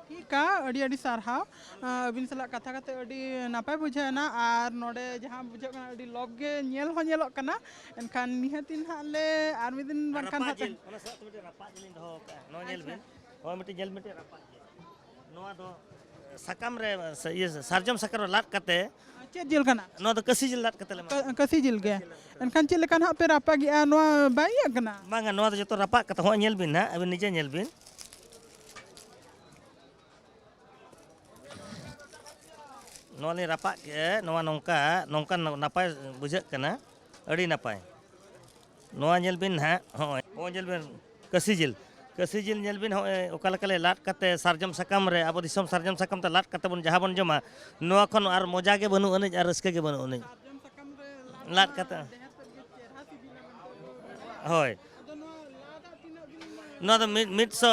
ᱴᱷᱤᱠᱟ, ᱟᱹᱰᱤ ᱟᱹᱰᱤ ᱥᱟᱨᱦᱟᱣ᱾ ᱟᱹᱵᱤᱱ ᱥᱟᱞᱟᱜ ᱠᱟᱛᱷᱟ ᱠᱟᱛᱮ ᱟᱹᱰᱤ ᱱᱟᱯᱟᱭ ᱵᱩᱡᱷᱟᱹᱣ ᱮᱱᱟ᱾ ᱟᱨ ᱱᱚᱰᱮ ᱡᱟᱦᱟᱸ ᱵᱩᱡᱷᱟᱹᱜ ᱠᱟᱱᱟ, ᱟᱹᱰᱤ ᱞᱚᱠ ᱜᱮ ᱧᱮᱞ ᱦᱚᱸ ᱧᱮᱞᱚᱜ ᱠᱟᱱᱟ᱾ ᱮᱱᱠᱷᱟᱱ ᱱᱤᱦᱟᱹᱛᱤ ᱱᱟᱦᱟᱜ ᱞᱮ ᱟᱨ ᱢᱤᱫ ᱫᱤᱱ ᱵᱟᱝᱠᱷᱟᱱ ᱨᱟᱯᱟᱜ ᱦᱟᱸᱜ ᱡᱤᱞ, ᱚᱱᱟ ᱥᱟᱞᱟᱜ ᱛᱮ ᱢᱤᱫᱴᱮᱱ ᱨᱟᱯᱟᱜ ᱡᱤᱞᱤᱧ ᱫᱚᱦᱚ ᱠᱟᱜᱼᱟ᱾ ᱱᱚᱣᱟ ᱧᱮᱞ ᱟᱪᱪᱷᱟ᱾ ᱵᱤᱱ, ᱱᱚᱣᱟ ᱢᱤᱫᱴᱮᱱ ᱧᱮᱞ, ᱢᱤᱫᱴᱮᱱ ᱨᱟᱯᱟᱜ ᱡᱤᱞ᱾ ᱱᱚᱣᱟ ᱫᱚ ᱥᱟᱠᱟᱢ ᱨᱮ, ᱤᱭᱟᱹ, ᱥᱟᱨᱡᱚᱢ ᱥᱟᱠᱟᱢ ᱨᱮ ᱞᱟᱫ ᱠᱟᱛᱮ, ᱪᱮᱫ ᱡᱤᱞ ᱠᱟᱱᱟ? ᱱᱚᱣᱟ ᱫᱚ ᱠᱟᱹᱥᱤ ᱡᱤᱞ ᱞᱟᱫ ᱠᱟᱛᱮ ᱞᱮ ᱮᱢᱟ᱾ ᱠᱟᱹ-, ᱠᱟᱹᱥᱤ ᱡᱤᱞ ᱜᱮ᱾ ᱮᱱᱠᱷᱟᱱ ᱪᱮᱫ ᱞᱮᱠᱟ ᱱᱟᱦᱟᱜ ᱯᱮ ᱨᱟᱯᱟᱜᱮᱜᱼᱟ? ᱱᱚᱣᱟ ᱵᱟᱭ ᱤᱭᱟᱹᱜ ᱠᱟᱱᱟ? ᱵᱟᱝᱟ, ᱱᱚᱣᱟ ᱫᱚ ᱡᱚᱛᱚ ᱨᱟᱯᱟᱜ ᱠᱟᱛᱮ, ᱦᱚᱸᱜᱼᱚᱭ ᱧᱮᱞ ᱵᱤᱱ ᱱᱟᱦᱟᱜ, ᱟᱹᱵᱤᱱ ᱱᱤᱡᱮ ᱧᱮᱞ ᱵᱤᱱ᱾ ᱱᱚᱣᱟ ᱞᱤᱧ ᱨᱟᱯᱟᱜ ᱠᱮᱫᱼᱟ, ᱱᱚᱣᱟ ᱱᱚᱝᱠᱟ, ᱱᱚᱝᱠᱟ ᱱᱟᱯᱟᱭ ᱵᱩᱡᱷᱟᱹᱜ ᱠᱟᱱᱟ, ᱟᱹᱰᱤ ᱱᱟᱯᱟᱭ᱾ ᱱᱚᱣᱟ ᱧᱮᱞ ᱵᱤᱱ ᱱᱟᱦᱟᱜ, ᱦᱚᱸᱜᱼᱚᱭ, ᱦᱚᱸᱜᱼᱚᱭ ᱧᱮᱞ ᱵᱤᱱ, ᱠᱟᱹᱥᱤ ᱡᱤᱞ, ᱠᱟᱹᱥᱤ ᱡᱤᱞ ᱧᱮᱞ ᱵᱤᱱ, ᱦᱚᱸᱜᱼᱚᱭ ᱚᱠᱟ ᱞᱮᱠᱟ ᱞᱮ ᱞᱟᱫ ᱠᱟᱛᱮ ᱥᱟᱨᱡᱚᱢ ᱥᱟᱠᱟᱢ ᱨᱮ, ᱟᱵᱚ ᱫᱤᱥᱚᱢ ᱥᱟᱨᱡᱚᱢ ᱥᱟᱠᱟᱢ ᱛᱮ ᱞᱟᱫ ᱠᱟᱛᱮ ᱵᱚᱱ ᱡᱟᱦᱟᱸ ᱵᱚᱱ ᱡᱚᱢᱟ, ᱱᱚᱣᱟ ᱠᱷᱚᱱ ᱟᱨ ᱢᱚᱡᱟ ᱜᱮ ᱵᱟᱹᱱᱩᱜ ᱟᱹᱱᱤᱡ ᱟᱨ ᱨᱟᱹᱥᱠᱟᱹ ᱜᱮ ᱵᱟᱹᱱᱩᱜ ᱟᱹᱱᱤᱡ᱾ ᱞᱟᱫ ᱠᱟᱛᱮ᱾ ᱦᱳᱭ᱾ ᱱᱚᱣᱟ ᱫᱚ ᱢᱤᱫ, ᱢᱤᱫ ᱥᱚ,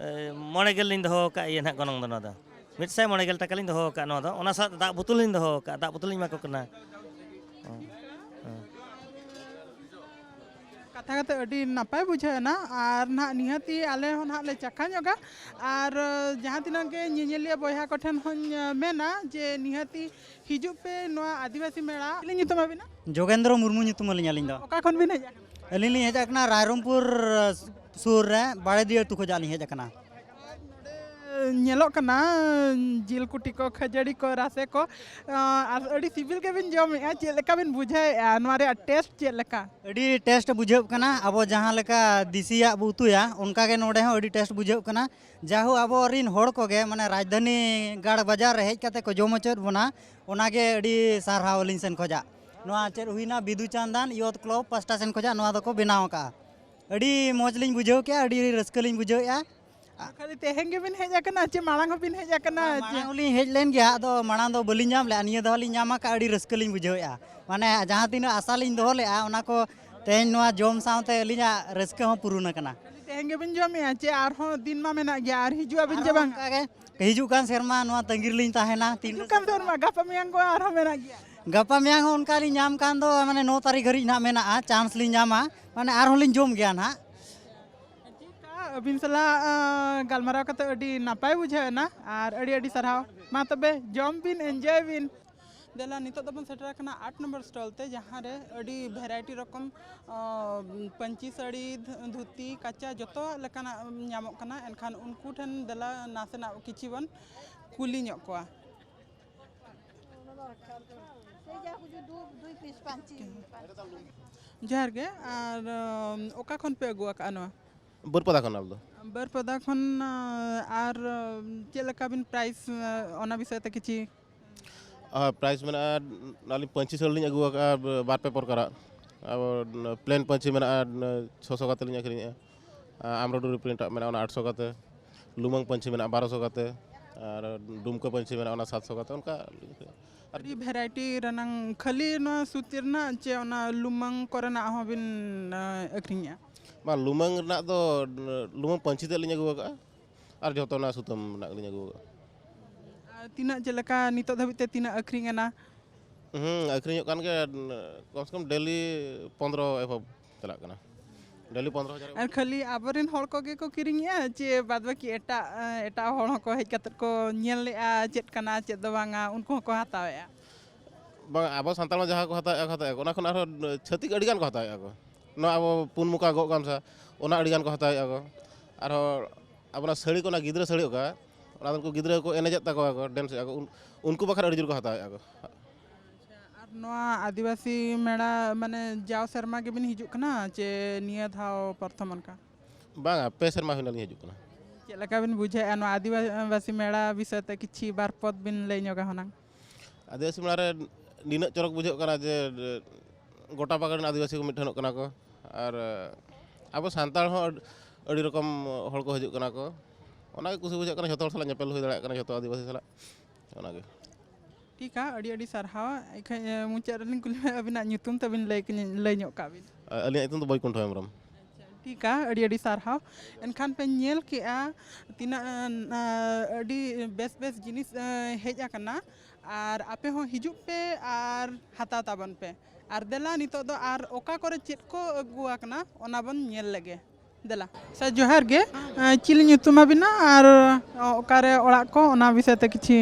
ᱮ, ᱢᱚᱬᱮ ᱜᱮᱞ ᱞᱤᱧ ᱫᱚᱦᱚ ᱟᱠᱟᱫ ᱤᱭᱟᱹ ᱱᱟᱦᱟᱜ ᱜᱚᱱᱚᱝ ᱫᱚ ᱱᱚᱣᱟ ᱫᱚ᱾ ᱢᱤᱫ ᱥᱟᱭ ᱢᱚᱬᱮ ᱜᱮᱞ ᱴᱟᱠᱟ ᱞᱤᱧ ᱫᱚᱦᱚ ᱟᱠᱟᱫ ᱱᱚᱣᱟ ᱫᱚ᱾ ᱚᱱᱟ ᱥᱟᱶ ᱫᱟᱜ ᱵᱳᱛᱚᱞ ᱞᱤᱧ ᱫᱚᱦᱚ ᱟᱠᱟᱫ, ᱫᱟᱜ ᱵᱳᱛᱚᱞ ᱞᱤᱧ ᱮᱢᱟ ᱠᱚ ᱠᱟᱱᱟ᱾ ᱦᱮᱸ, ᱦᱮᱸ᱾ ᱠᱟᱛᱷᱟ ᱠᱟᱛᱮ ᱟᱹᱰᱤ ᱱᱟᱯᱟᱭ ᱵᱩᱡᱷᱟᱹᱣ ᱮᱱᱟ᱾ ᱟᱨ ᱱᱟᱦᱟᱜ ᱱᱤᱦᱟᱹᱛᱤ ᱟᱞᱮ ᱦᱚᱸ ᱱᱟᱦᱟᱜ ᱞᱮ ᱪᱟᱠᱷᱟ ᱧᱚᱜᱟ᱾ ᱟᱨ ᱡᱟᱦᱟᱸ ᱛᱤᱱᱟᱹᱜ ᱜᱮ ᱧᱮᱧᱮᱞᱤᱭᱟᱹ ᱵᱚᱭᱦᱟ ᱠᱚᱴᱷᱮᱱ ᱦᱚᱸᱧ ᱢᱮᱱᱟ ᱡᱮ ᱱᱤᱦᱟᱹᱛᱤ ᱦᱤᱡᱩᱜ ᱯᱮ ᱱᱚᱣᱟ ᱟᱹᱫᱤᱵᱟᱹᱥᱤ ᱢᱮᱞᱟ᱾ ᱪᱮᱫ ᱧᱩᱛᱩᱢ ᱟᱹᱵᱤᱱᱟ? ᱡᱳᱜᱮᱱᱫᱨᱚ ᱢᱩᱨᱢᱩ ᱧᱩᱛᱩᱢ ᱟᱹᱞᱤᱧ, ᱟᱹᱞᱤᱧ ᱫᱚ᱾ ᱚᱠᱟ ᱠᱷᱚᱱ ᱵᱤᱱ ᱦᱮᱡ ᱟᱠᱟᱱᱟ? ᱟᱹᱞᱤᱧ ᱞᱤᱧ ᱦᱮᱡ ᱟᱠᱟᱱᱟ ᱨᱟᱭᱨᱚᱝᱯᱩᱨ ᱥᱩᱨ ᱨᱮ ᱵᱟᱲᱮᱫᱤ ᱟᱹᱛᱩ ᱠᱷᱚᱱᱟᱜ ᱞᱤᱧ ᱦᱮᱡ ᱟᱠᱟᱱᱟ᱾ ᱟᱨ ᱱᱚᱰᱮ ᱧᱮᱞᱚᱜ ᱠᱟᱱᱟ ᱡᱤᱞ ᱠᱩᱴᱤ ᱠᱚ, ᱠᱷᱟᱹᱡᱟᱹᱲᱤ ᱠᱚ, ᱨᱟᱥᱮ ᱠᱚ, ᱟᱨ ᱟᱹᱰᱤ ᱥᱤᱵᱤᱞ ᱜᱮᱵᱤᱱ ᱡᱚᱢᱮᱜᱼᱟ᱾ ᱪᱮᱫ ᱞᱮᱠᱟ ᱵᱤᱱ ᱵᱩᱡᱷᱟᱹᱣᱮᱜᱼᱟ? ᱱᱚᱣᱟ ᱨᱮᱭᱟᱜ ᱴᱮᱥᱴ ᱪᱮᱫ ᱞᱮᱠᱟ? ᱟᱹᱰᱤ ᱴᱮᱥᱴ ᱵᱩᱡᱷᱟᱹᱜ ᱠᱟᱱᱟ᱾ ᱟᱵᱚ ᱡᱟᱦᱟᱸ ᱞᱮᱠᱟ ᱫᱮᱥᱤᱭᱟᱜ ᱵᱚ ᱩᱛᱩᱭᱟ, ᱚᱱᱠᱟ ᱜᱮ ᱱᱚᱰᱮ ᱦᱚᱸ ᱟᱹᱰᱤ ᱴᱮᱥᱴ ᱵᱩᱡᱷᱟᱹᱜ ᱠᱟᱱᱟ᱾ ᱡᱟᱭᱦᱳᱠ, ᱟᱵᱚ ᱨᱤᱱ ᱦᱚᱲ ᱠᱚᱜᱮ, ᱢᱟᱱᱮ, ᱨᱟᱡᱽᱫᱷᱟᱱᱤ ᱜᱟᱲ ᱵᱟᱡᱟᱨ ᱨᱮ ᱦᱮᱡ ᱠᱟᱛᱮ ᱠᱚ ᱡᱚᱢ ᱦᱚᱪᱚᱭᱮᱫ ᱵᱚᱱᱟ, ᱚᱱᱟᱜᱮ ᱟᱹᱰᱤ ᱥᱟᱨᱦᱟᱣ ᱟᱹᱞᱤᱧ ᱥᱮᱱ ᱠᱷᱚᱡᱟᱜ᱾ ᱱᱚᱣᱟ ᱪᱮᱫ ᱦᱩᱭᱱᱟ, ᱵᱤᱫᱩ ᱪᱟᱸᱫᱟᱱ ᱭᱩᱛᱷ ᱠᱞᱟᱵᱽ ᱯᱟᱥᱴᱟ ᱥᱮᱱ ᱠᱷᱚᱡᱟᱜ ᱱᱚᱣᱟ ᱫᱚᱠᱚ ᱵᱮᱱᱟᱣ ᱟᱠᱟᱜᱼᱟ᱾ ᱟᱹᱰᱤ ᱢᱚᱡᱽ ᱞᱤᱧ ᱵᱩᱡᱷᱟᱹᱣ ᱠᱮᱜᱼᱟ, ᱟᱹᱰᱤ ᱨᱟᱹᱥᱠᱟᱹ ᱞᱤᱧ ᱵᱩᱡᱷᱟᱹᱣᱮᱫᱼᱟ᱾ ᱠᱷᱟᱹᱞᱤ ᱛᱮᱦᱮᱧ ᱜᱮᱵᱤᱱ ᱦᱮᱡ ᱟᱠᱟᱱᱟ ᱪᱮ ᱢᱟᱲᱟᱝ ᱦᱚᱸᱵᱤᱱ ᱦᱮᱡ ᱟᱠᱟᱱᱟ ᱪᱮ? ᱢᱟᱲᱟᱝ ᱦᱚᱸᱞᱤᱧ ᱦᱮᱡ ᱞᱮᱱ ᱜᱮᱭᱟ, ᱟᱫᱚ ᱢᱟᱲᱟᱝ ᱫᱚ ᱵᱟᱹᱞᱤᱧ ᱧᱟᱢ ᱞᱮᱜᱼᱟ᱾ ᱱᱤᱭᱟᱹ ᱫᱷᱟᱣ ᱞᱤᱧ ᱧᱟᱢ ᱟᱠᱟᱫ, ᱟᱹᱰᱤ ᱨᱟᱹᱥᱠᱟᱹ ᱞᱤᱧ ᱵᱩᱡᱷᱟᱹᱣᱮᱫᱼᱟ᱾ ᱢᱟᱱᱮ, ᱡᱟᱦᱟᱸ ᱛᱤᱱᱟᱹᱜ ᱟᱥᱟ ᱞᱤᱧ ᱫᱚᱦᱚ ᱞᱮᱜᱼᱟ, ᱚᱱᱟ ᱠᱚ ᱛᱮᱦᱮᱧ ᱱᱚᱣᱟ ᱡᱚᱢ ᱥᱟᱶᱛᱮ ᱟᱹᱞᱤᱧᱟᱜ ᱨᱟᱹᱥᱠᱟᱹ ᱦᱚᱸ ᱯᱩᱨᱩᱱ ᱟᱠᱟᱱᱟ᱾ ᱠᱷᱟᱹᱞᱤ ᱛᱮᱦᱮᱧ ᱜᱮᱵᱤᱱ ᱡᱚᱢᱮᱜᱼᱟ ᱪᱮ ᱟᱨᱦᱚᱸ ᱫᱤᱱ ᱢᱟ ᱢᱮᱱᱟᱜ ᱜᱮᱭᱟ, ᱟᱨ ᱦᱤᱡᱩᱜ ᱟᱵᱤᱱ ᱪᱮ ᱟᱨᱦᱚᱸ ᱵᱟᱝ? ᱚᱱᱠᱟ ᱜᱮ ᱦᱤᱡᱩᱜ ᱠᱟᱱ ᱥᱮᱨᱢᱟ ᱱᱚᱣᱟ ᱛᱟᱺᱜᱤ ᱨᱮᱞᱤᱧ ᱛᱟᱦᱮᱱᱟ᱾ ᱛᱤᱱ ᱦᱤᱡᱩᱜ ᱠᱟᱱ ᱥᱮᱨᱢᱟ, ᱜᱟᱯᱟ ᱢᱮᱭᱟᱝ ᱠᱚ ᱟᱨᱦᱚᱸ ᱢᱮᱱᱟᱜ ᱜᱮᱭᱟ? ᱜᱟᱯᱟ ᱢᱮᱭᱟᱝ ᱦᱚᱸ ᱚᱱᱠᱟ ᱞᱤᱧ ᱧᱟᱢ ᱠᱷᱟᱱ ᱫᱚ, ᱢᱟᱱᱮ, ᱱᱚ ᱛᱟᱹᱨᱤᱠᱷ ᱦᱟᱹᱨᱤᱡ ᱱᱟᱦᱟᱜ ᱢᱮᱱᱟᱜᱼᱟ, ᱪᱟᱱᱥ ᱞᱤᱧ ᱧᱟᱢᱟ, ᱢᱟᱱᱮ, ᱟᱨᱦᱚᱸ ᱞᱤᱧ ᱡᱚᱢ ᱜᱮᱭᱟ ᱱᱟᱦᱟᱜ᱾ ᱪᱮᱫᱠᱟ ᱟᱹᱵᱤᱱ ᱥᱟᱞᱟᱜ, ᱟᱸ, ᱜᱟᱞᱢᱟᱨᱟᱣ ᱠᱟᱛᱮ ᱟᱹᱰᱤ ᱱᱟᱯᱟᱭ ᱵᱩᱡᱷᱟᱹᱣ ᱮᱱᱟ ᱟᱨ ᱟᱹᱰᱤ ᱟᱹᱰᱤ ᱥᱟᱨᱦᱟᱣ᱾ ᱢᱟ ᱛᱚᱵᱮ ᱡᱚᱢ ᱵᱤᱱ, ᱮᱱᱡᱚᱭ ᱵᱤᱱ᱾ ᱫᱮᱞᱟ, ᱱᱤᱛᱚᱜ ᱫᱚᱵᱚᱱ ᱥᱮᱴᱮᱨ ᱟᱠᱟᱱᱟ ᱟᱴ ᱱᱚᱢᱵᱚᱨ ᱥᱴᱚᱞ ᱛᱮ, ᱡᱟᱦᱟᱸ ᱨᱮ ᱟᱹᱰᱤ ᱵᱷᱮᱨᱟᱭᱴᱤ ᱨᱚᱠᱚᱢ, ᱟᱸ, ᱯᱟᱹᱧᱪᱤ ᱥᱟᱹᱲᱤ, ᱫᱷᱩ-, ᱫᱷᱩᱛᱤ, ᱠᱟᱪᱟ, ᱡᱚᱛᱚᱣᱟᱜ ᱞᱮᱠᱟᱱᱟᱜ ᱧᱟᱢᱚᱜ ᱠᱟᱱᱟ᱾ ᱮᱱᱠᱷᱟᱱ ᱩᱱᱠᱩ ᱴᱷᱮᱱ ᱫᱮᱞᱟ ᱱᱟᱥᱮᱱᱟᱜ ᱠᱤᱪᱷᱤ ᱵᱚᱱ ᱠᱩᱞᱤ ᱧᱚᱜ ᱠᱚᱣᱟ᱾ ᱡᱚᱦᱟᱨ ᱜᱮ, ᱟᱨ, ᱚᱠᱟ ᱠᱷᱚᱱ ᱯᱮ ᱟᱹᱜᱩ ᱟᱠᱟᱫᱼᱟ ᱱᱚᱣᱟ? ᱵᱟᱹᱨᱯᱟᱫᱟ ᱠᱷᱚᱱ ᱟᱞᱮ ᱫᱚ᱾ ᱵᱟᱹᱨᱯᱟᱫᱟ ᱠᱷᱚᱱ, ᱟᱨ, ᱪᱮᱫ ᱞᱮᱠᱟ ᱵᱤᱱ ᱯᱨᱟᱭᱤᱥ, ᱚᱱᱟ ᱵᱤᱥᱚᱭ ᱛᱮ ᱠᱤᱪᱷᱤ? ᱟᱨ ᱯᱨᱟᱭᱤᱥ ᱢᱮᱱᱟᱜᱼᱟ, ᱟᱹᱞᱤᱧ ᱯᱟᱹᱧᱪᱤ ᱥᱟᱹᱲᱤ ᱞᱤᱧ ᱟᱹᱜᱩ ᱟᱠᱟᱫᱼᱟ ᱵᱟᱨ ᱯᱮ ᱯᱨᱚᱠᱟᱨᱟᱜ᱾ ᱟᱨ ᱯᱞᱮᱱ ᱯᱟᱹᱧᱪᱤ ᱢᱮᱱᱟᱜᱼᱟ ᱪᱷᱚᱥᱚ ᱠᱟᱛᱮ ᱞᱤᱧ ᱟᱹᱠᱷᱨᱤᱧᱮᱫᱼᱟ᱾ ᱟᱨ ᱟᱢᱨᱚᱰᱩᱨᱤ ᱯᱨᱤᱱᱴᱟᱜ ᱢᱮᱱᱟᱜᱼᱟ, ᱚᱱᱟ ᱟᱴᱥᱚ ᱠᱟᱛᱮ᱾ ᱞᱩᱢᱟᱹᱝ ᱯᱟᱹᱧᱪᱤ ᱢᱮᱱᱟᱜᱼᱟ ᱵᱟᱨᱚᱥᱚ ᱠᱟᱛᱮ᱾ ᱟᱨ ᱰᱩᱢᱠᱟᱹ ᱯᱟᱹᱧᱪᱤ ᱢᱮᱱᱟᱜᱼᱟ, ᱚᱱᱟ ᱥᱟᱛᱥᱚ ᱠᱟᱛᱮ᱾ ᱚᱱᱠᱟ ᱟᱹᱰᱤ ᱵᱷᱮᱨᱟᱭᱴᱤ ᱨᱮᱱᱟᱝ, ᱠᱷᱟᱹᱞᱤ ᱱᱚᱣᱟ ᱥᱩᱛᱤ ᱨᱮᱱᱟᱜ ᱪᱮ ᱚᱱᱟ ᱞᱩᱢᱟᱹᱝ ᱠᱚᱨᱮᱱᱟᱜ ᱦᱚᱸᱵᱤᱱ, ᱟᱹᱠᱷᱨᱤᱧᱮᱜᱼᱟ? ᱵᱟᱝ, ᱞᱩᱢᱟᱹᱝ ᱨᱮᱱᱟᱜ ᱫᱚ, ᱞᱩᱢᱟᱹᱝ ᱯᱟᱹᱧᱪᱤ ᱛᱮᱫ ᱞᱤᱧ ᱟᱹᱜᱩ ᱟᱠᱟᱫᱼᱟ᱾ ᱟᱨ ᱡᱚᱛᱚ ᱚᱱᱟ ᱥᱩᱛᱟᱹᱢ ᱨᱮᱱᱟᱜ ᱜᱮᱞᱤᱧ ᱟᱹᱜᱩ ᱟᱠᱟᱫᱼᱟ᱾ ᱟᱨ ᱛᱤᱱᱟᱹᱜ, ᱪᱮᱫ ᱞᱮᱠᱟ ᱱᱤᱛᱚᱜ ᱫᱷᱟᱹᱵᱤᱡ ᱛᱮ ᱛᱤᱱᱟᱹᱜ ᱟᱹᱠᱷᱨᱤᱧ ᱮᱱᱟ? ᱦᱩᱸ, ᱟᱹᱠᱷᱨᱤᱧᱚᱜ ᱠᱟᱱ ᱜᱮᱭᱟ, ᱠᱚᱢ ᱥᱮ ᱠᱚᱢ ᱰᱮᱞᱤ ᱯᱚᱱᱫᱽᱨᱚ ᱮᱵᱷᱚᱵ ᱪᱟᱞᱟᱜ ᱠᱟᱱᱟ᱾ ᱰᱮᱞᱤ ᱯᱚᱱᱫᱽᱨᱚ ᱦᱟᱡᱟᱨ᱾ ᱟᱨ ᱠᱷᱟᱹᱞᱤ ᱟᱵᱚᱨᱮᱱ ᱦᱚᱲ ᱠᱚᱜᱮ ᱠᱚ ᱠᱤᱨᱤᱧᱮᱜᱼᱟ ᱪᱮ ᱵᱟᱫ ᱵᱟᱹᱠᱤ ᱮᱴᱟᱜ, ᱮᱴᱟᱜ ᱦᱚᱲ ᱦᱚᱸᱠᱚ ᱦᱮᱡ ᱠᱟᱛᱮᱫ ᱠᱚ ᱧᱮᱞ ᱞᱮᱜᱼᱟ ᱪᱮᱫ ᱠᱟᱱᱟ ᱪᱮᱫ ᱫᱚ ᱵᱟᱝᱟ, ᱩᱱᱠᱩ ᱦᱚᱸᱠᱚ ᱦᱟᱛᱟᱣᱮᱜᱼᱟ? ᱵᱟᱝ, ᱟᱵᱚ ᱥᱟᱱᱛᱟᱲ ᱢᱟ ᱡᱟᱦᱟᱸ ᱠᱚ ᱦᱟᱛᱟᱣᱮᱜᱼᱟ ᱠᱚ ᱦᱟᱛᱟᱣᱮᱜᱼᱟ ᱠᱚ, ᱚᱱᱟ ᱠᱷᱚᱱ ᱟᱨᱦᱚᱸ ᱪᱷᱟᱹᱛᱤᱠ ᱟᱹᱰᱤ ᱜᱟᱱ ᱠᱚ ᱦᱟᱛᱟᱣᱮᱜᱼᱟ ᱠᱚ᱾ ᱱᱚᱣᱟ ᱟᱵᱚ ᱯᱩᱱ ᱢᱩᱠᱟ ᱜᱚᱜ ᱜᱟᱢᱪᱷᱟ, ᱚᱱᱟ ᱟᱹᱰᱤ ᱜᱟᱱ ᱠᱚ ᱦᱟᱛᱟᱣᱮᱜᱼᱟ ᱠᱚ᱾ ᱟᱨᱦᱚᱸ ᱟᱵᱚᱱᱟᱜ ᱥᱟᱹᱲᱤ ᱠᱚ, ᱚᱱᱟ ᱜᱤᱫᱽᱨᱟᱹ ᱥᱟᱹᱲᱤ ᱚᱠᱟ, ᱚᱱᱟ ᱫᱚ ᱩᱱᱠᱩ ᱜᱤᱫᱽᱨᱟᱹ ᱠᱚ ᱮᱱᱮᱡᱮᱫ ᱛᱟᱠᱚᱣᱟ ᱠᱚ, ᱰᱮᱱᱥ ᱮᱫᱟ ᱠᱚ, ᱩᱱ- ᱩᱱᱠᱩ ᱵᱟᱠᱷᱨᱟ ᱟᱹᱰᱤ ᱡᱳᱨ ᱠᱚ ᱦᱟᱛᱟᱣᱮᱫᱼᱟ ᱠᱚ᱾ ᱟᱨ ᱱᱚᱣᱟ ᱟᱹᱫᱤᱵᱟᱹᱥᱤ ᱢᱮᱞᱟ ᱢᱟᱱᱮ ᱡᱟᱣ ᱥᱮᱨᱢᱟ ᱜᱮᱵᱤᱱ ᱦᱤᱡᱩᱜ ᱠᱟᱱᱟ ᱪᱮ ᱱᱤᱭᱟᱹ ᱫᱷᱟᱣ ᱯᱨᱚᱛᱷᱚᱢ ᱚᱱᱠᱟ? ᱵᱟᱝᱟ, ᱯᱮ ᱥᱮᱨᱢᱟ ᱦᱩᱭᱱᱟ ᱞᱤᱧ ᱦᱤᱡᱩᱜ ᱠᱟᱱᱟ᱾ ᱪᱮᱫ ᱞᱮᱠᱟ ᱵᱤᱱ ᱵᱩᱡᱷᱟᱹᱣᱮᱫᱼᱟ ᱱᱚᱣᱟ ᱟᱹᱫᱤᱵᱟᱹᱥᱤ ᱢᱮᱞᱟ ᱵᱤᱥᱚᱭ ᱛᱮ ᱠᱤᱪᱷᱤ ᱵᱟᱨ ᱯᱚᱫ ᱵᱤᱱ ᱞᱟᱹᱭ ᱧᱚᱜᱟ ᱦᱩᱱᱟᱹᱝ? ᱟᱹᱫᱤᱵᱟᱹᱥᱤ ᱢᱮᱞᱟ ᱨᱮ ᱱᱤᱱᱟᱹᱜ ᱪᱚᱨᱚᱠ ᱵᱩᱡᱷᱟᱹᱜ ᱠᱟᱱᱟ ᱡᱮ ᱜᱚᱴᱟ ᱯᱟᱠᱟ ᱨᱮᱱ ᱟᱹᱫᱤᱵᱟᱹᱥᱤ ᱠᱚ ᱢᱤᱫ ᱴᱷᱮᱱᱚᱜ ᱠᱟᱱᱟ ᱠᱚ᱾ ᱟᱨ ᱟᱵᱚ ᱥᱟᱱᱛᱟᱲ ᱦᱚᱸ ᱟᱹᱰᱤ ᱨᱚᱠᱚᱢ ᱦᱚᱲ ᱠᱚ ᱦᱤᱡᱩᱜ ᱠᱟᱱᱟ ᱠᱚ᱾ ᱚᱱᱟᱜᱮ ᱠᱩᱥᱤ ᱵᱩᱡᱷᱟᱹᱜ ᱠᱟᱱᱟ, ᱡᱷᱚᱛᱚ ᱦᱚᱲ ᱥᱟᱞᱟᱜ ᱧᱮᱯᱮᱞ ᱦᱩᱭ ᱫᱟᱲᱮᱭᱟᱜ ᱠᱟᱱᱟ, ᱡᱷᱚᱛᱚ ᱟᱹᱫᱤᱵᱟᱹᱥᱤ ᱥᱟᱞᱟᱜ᱾ ᱚᱱᱟᱜᱮ᱾ ᱴᱷᱤᱠᱟ, ᱟᱹᱰᱤ ᱟᱹᱰᱤ ᱥᱟᱨᱦᱟᱣ᱾ ᱮᱱᱠᱷᱟᱱ ᱢᱩᱪᱟᱹᱫ ᱨᱮᱞᱤᱧ ᱠᱩᱞᱤ ᱢᱮᱭᱟ, ᱟᱹᱵᱤᱱᱟᱜ ᱧᱩᱛᱩᱢ ᱛᱟᱹᱵᱤᱱ ᱞᱟᱹᱭ ᱠᱟᱹᱧ- ᱞᱟᱹᱭ ᱧᱚᱜ ᱠᱟᱜ ᱵᱤᱱ᱾ ᱟᱹᱞᱤᱧᱟᱜ ᱧᱩᱛᱩᱢ ᱫᱚ ᱵᱳᱭᱠᱩᱱᱴᱷᱚ ᱦᱮᱢᱵᱨᱚᱢ᱾ ᱴᱷᱤᱠᱟ, ᱟᱹᱰᱤ ᱟᱹᱰᱤ ᱥᱟᱨᱦᱟᱣ᱾ ᱮᱱᱠᱷᱟᱱ ᱯᱮ ᱧᱮᱞ ᱠᱮᱜᱼᱟ ᱛᱤᱱᱟᱹᱜ ᱟᱹᱰᱤ ᱵᱮᱥ ᱵᱮᱥ ᱡᱤᱱᱤᱥ ᱦᱮᱡ ᱟᱠᱟᱱᱟ᱾ ᱟᱨ ᱟᱯᱮ ᱦᱚᱸ ᱦᱤᱡᱩᱜ ᱯᱮ ᱟᱨ ᱦᱟᱛᱟᱣ ᱛᱟᱵᱚᱱ ᱯᱮ᱾ ᱟᱨ ᱫᱮᱞᱟ ᱱᱤᱛᱚᱜ ᱫᱚ ᱟᱨ ᱚᱠᱟ ᱠᱚᱨᱮ ᱪᱮᱫ ᱠᱚ ᱟᱹᱜᱩ ᱟᱠᱟᱱᱟ ᱚᱱᱟ ᱵᱚᱱ ᱧᱮᱞ ᱞᱮᱜᱮ᱾ ᱫᱮᱞᱟ᱾ ᱥᱮᱨ ᱡᱚᱦᱟᱨ ᱜᱮ᱾ ᱪᱤᱞᱤ ᱧᱩᱛᱩᱢ ᱟᱵᱤᱱᱟ ᱟᱨ ᱚᱠᱟᱨᱮ ᱚᱲᱟᱜ ᱠᱚ, ᱚᱱᱟ ᱵᱤᱥᱚᱭ ᱛᱮ ᱠᱤᱪᱷᱤ?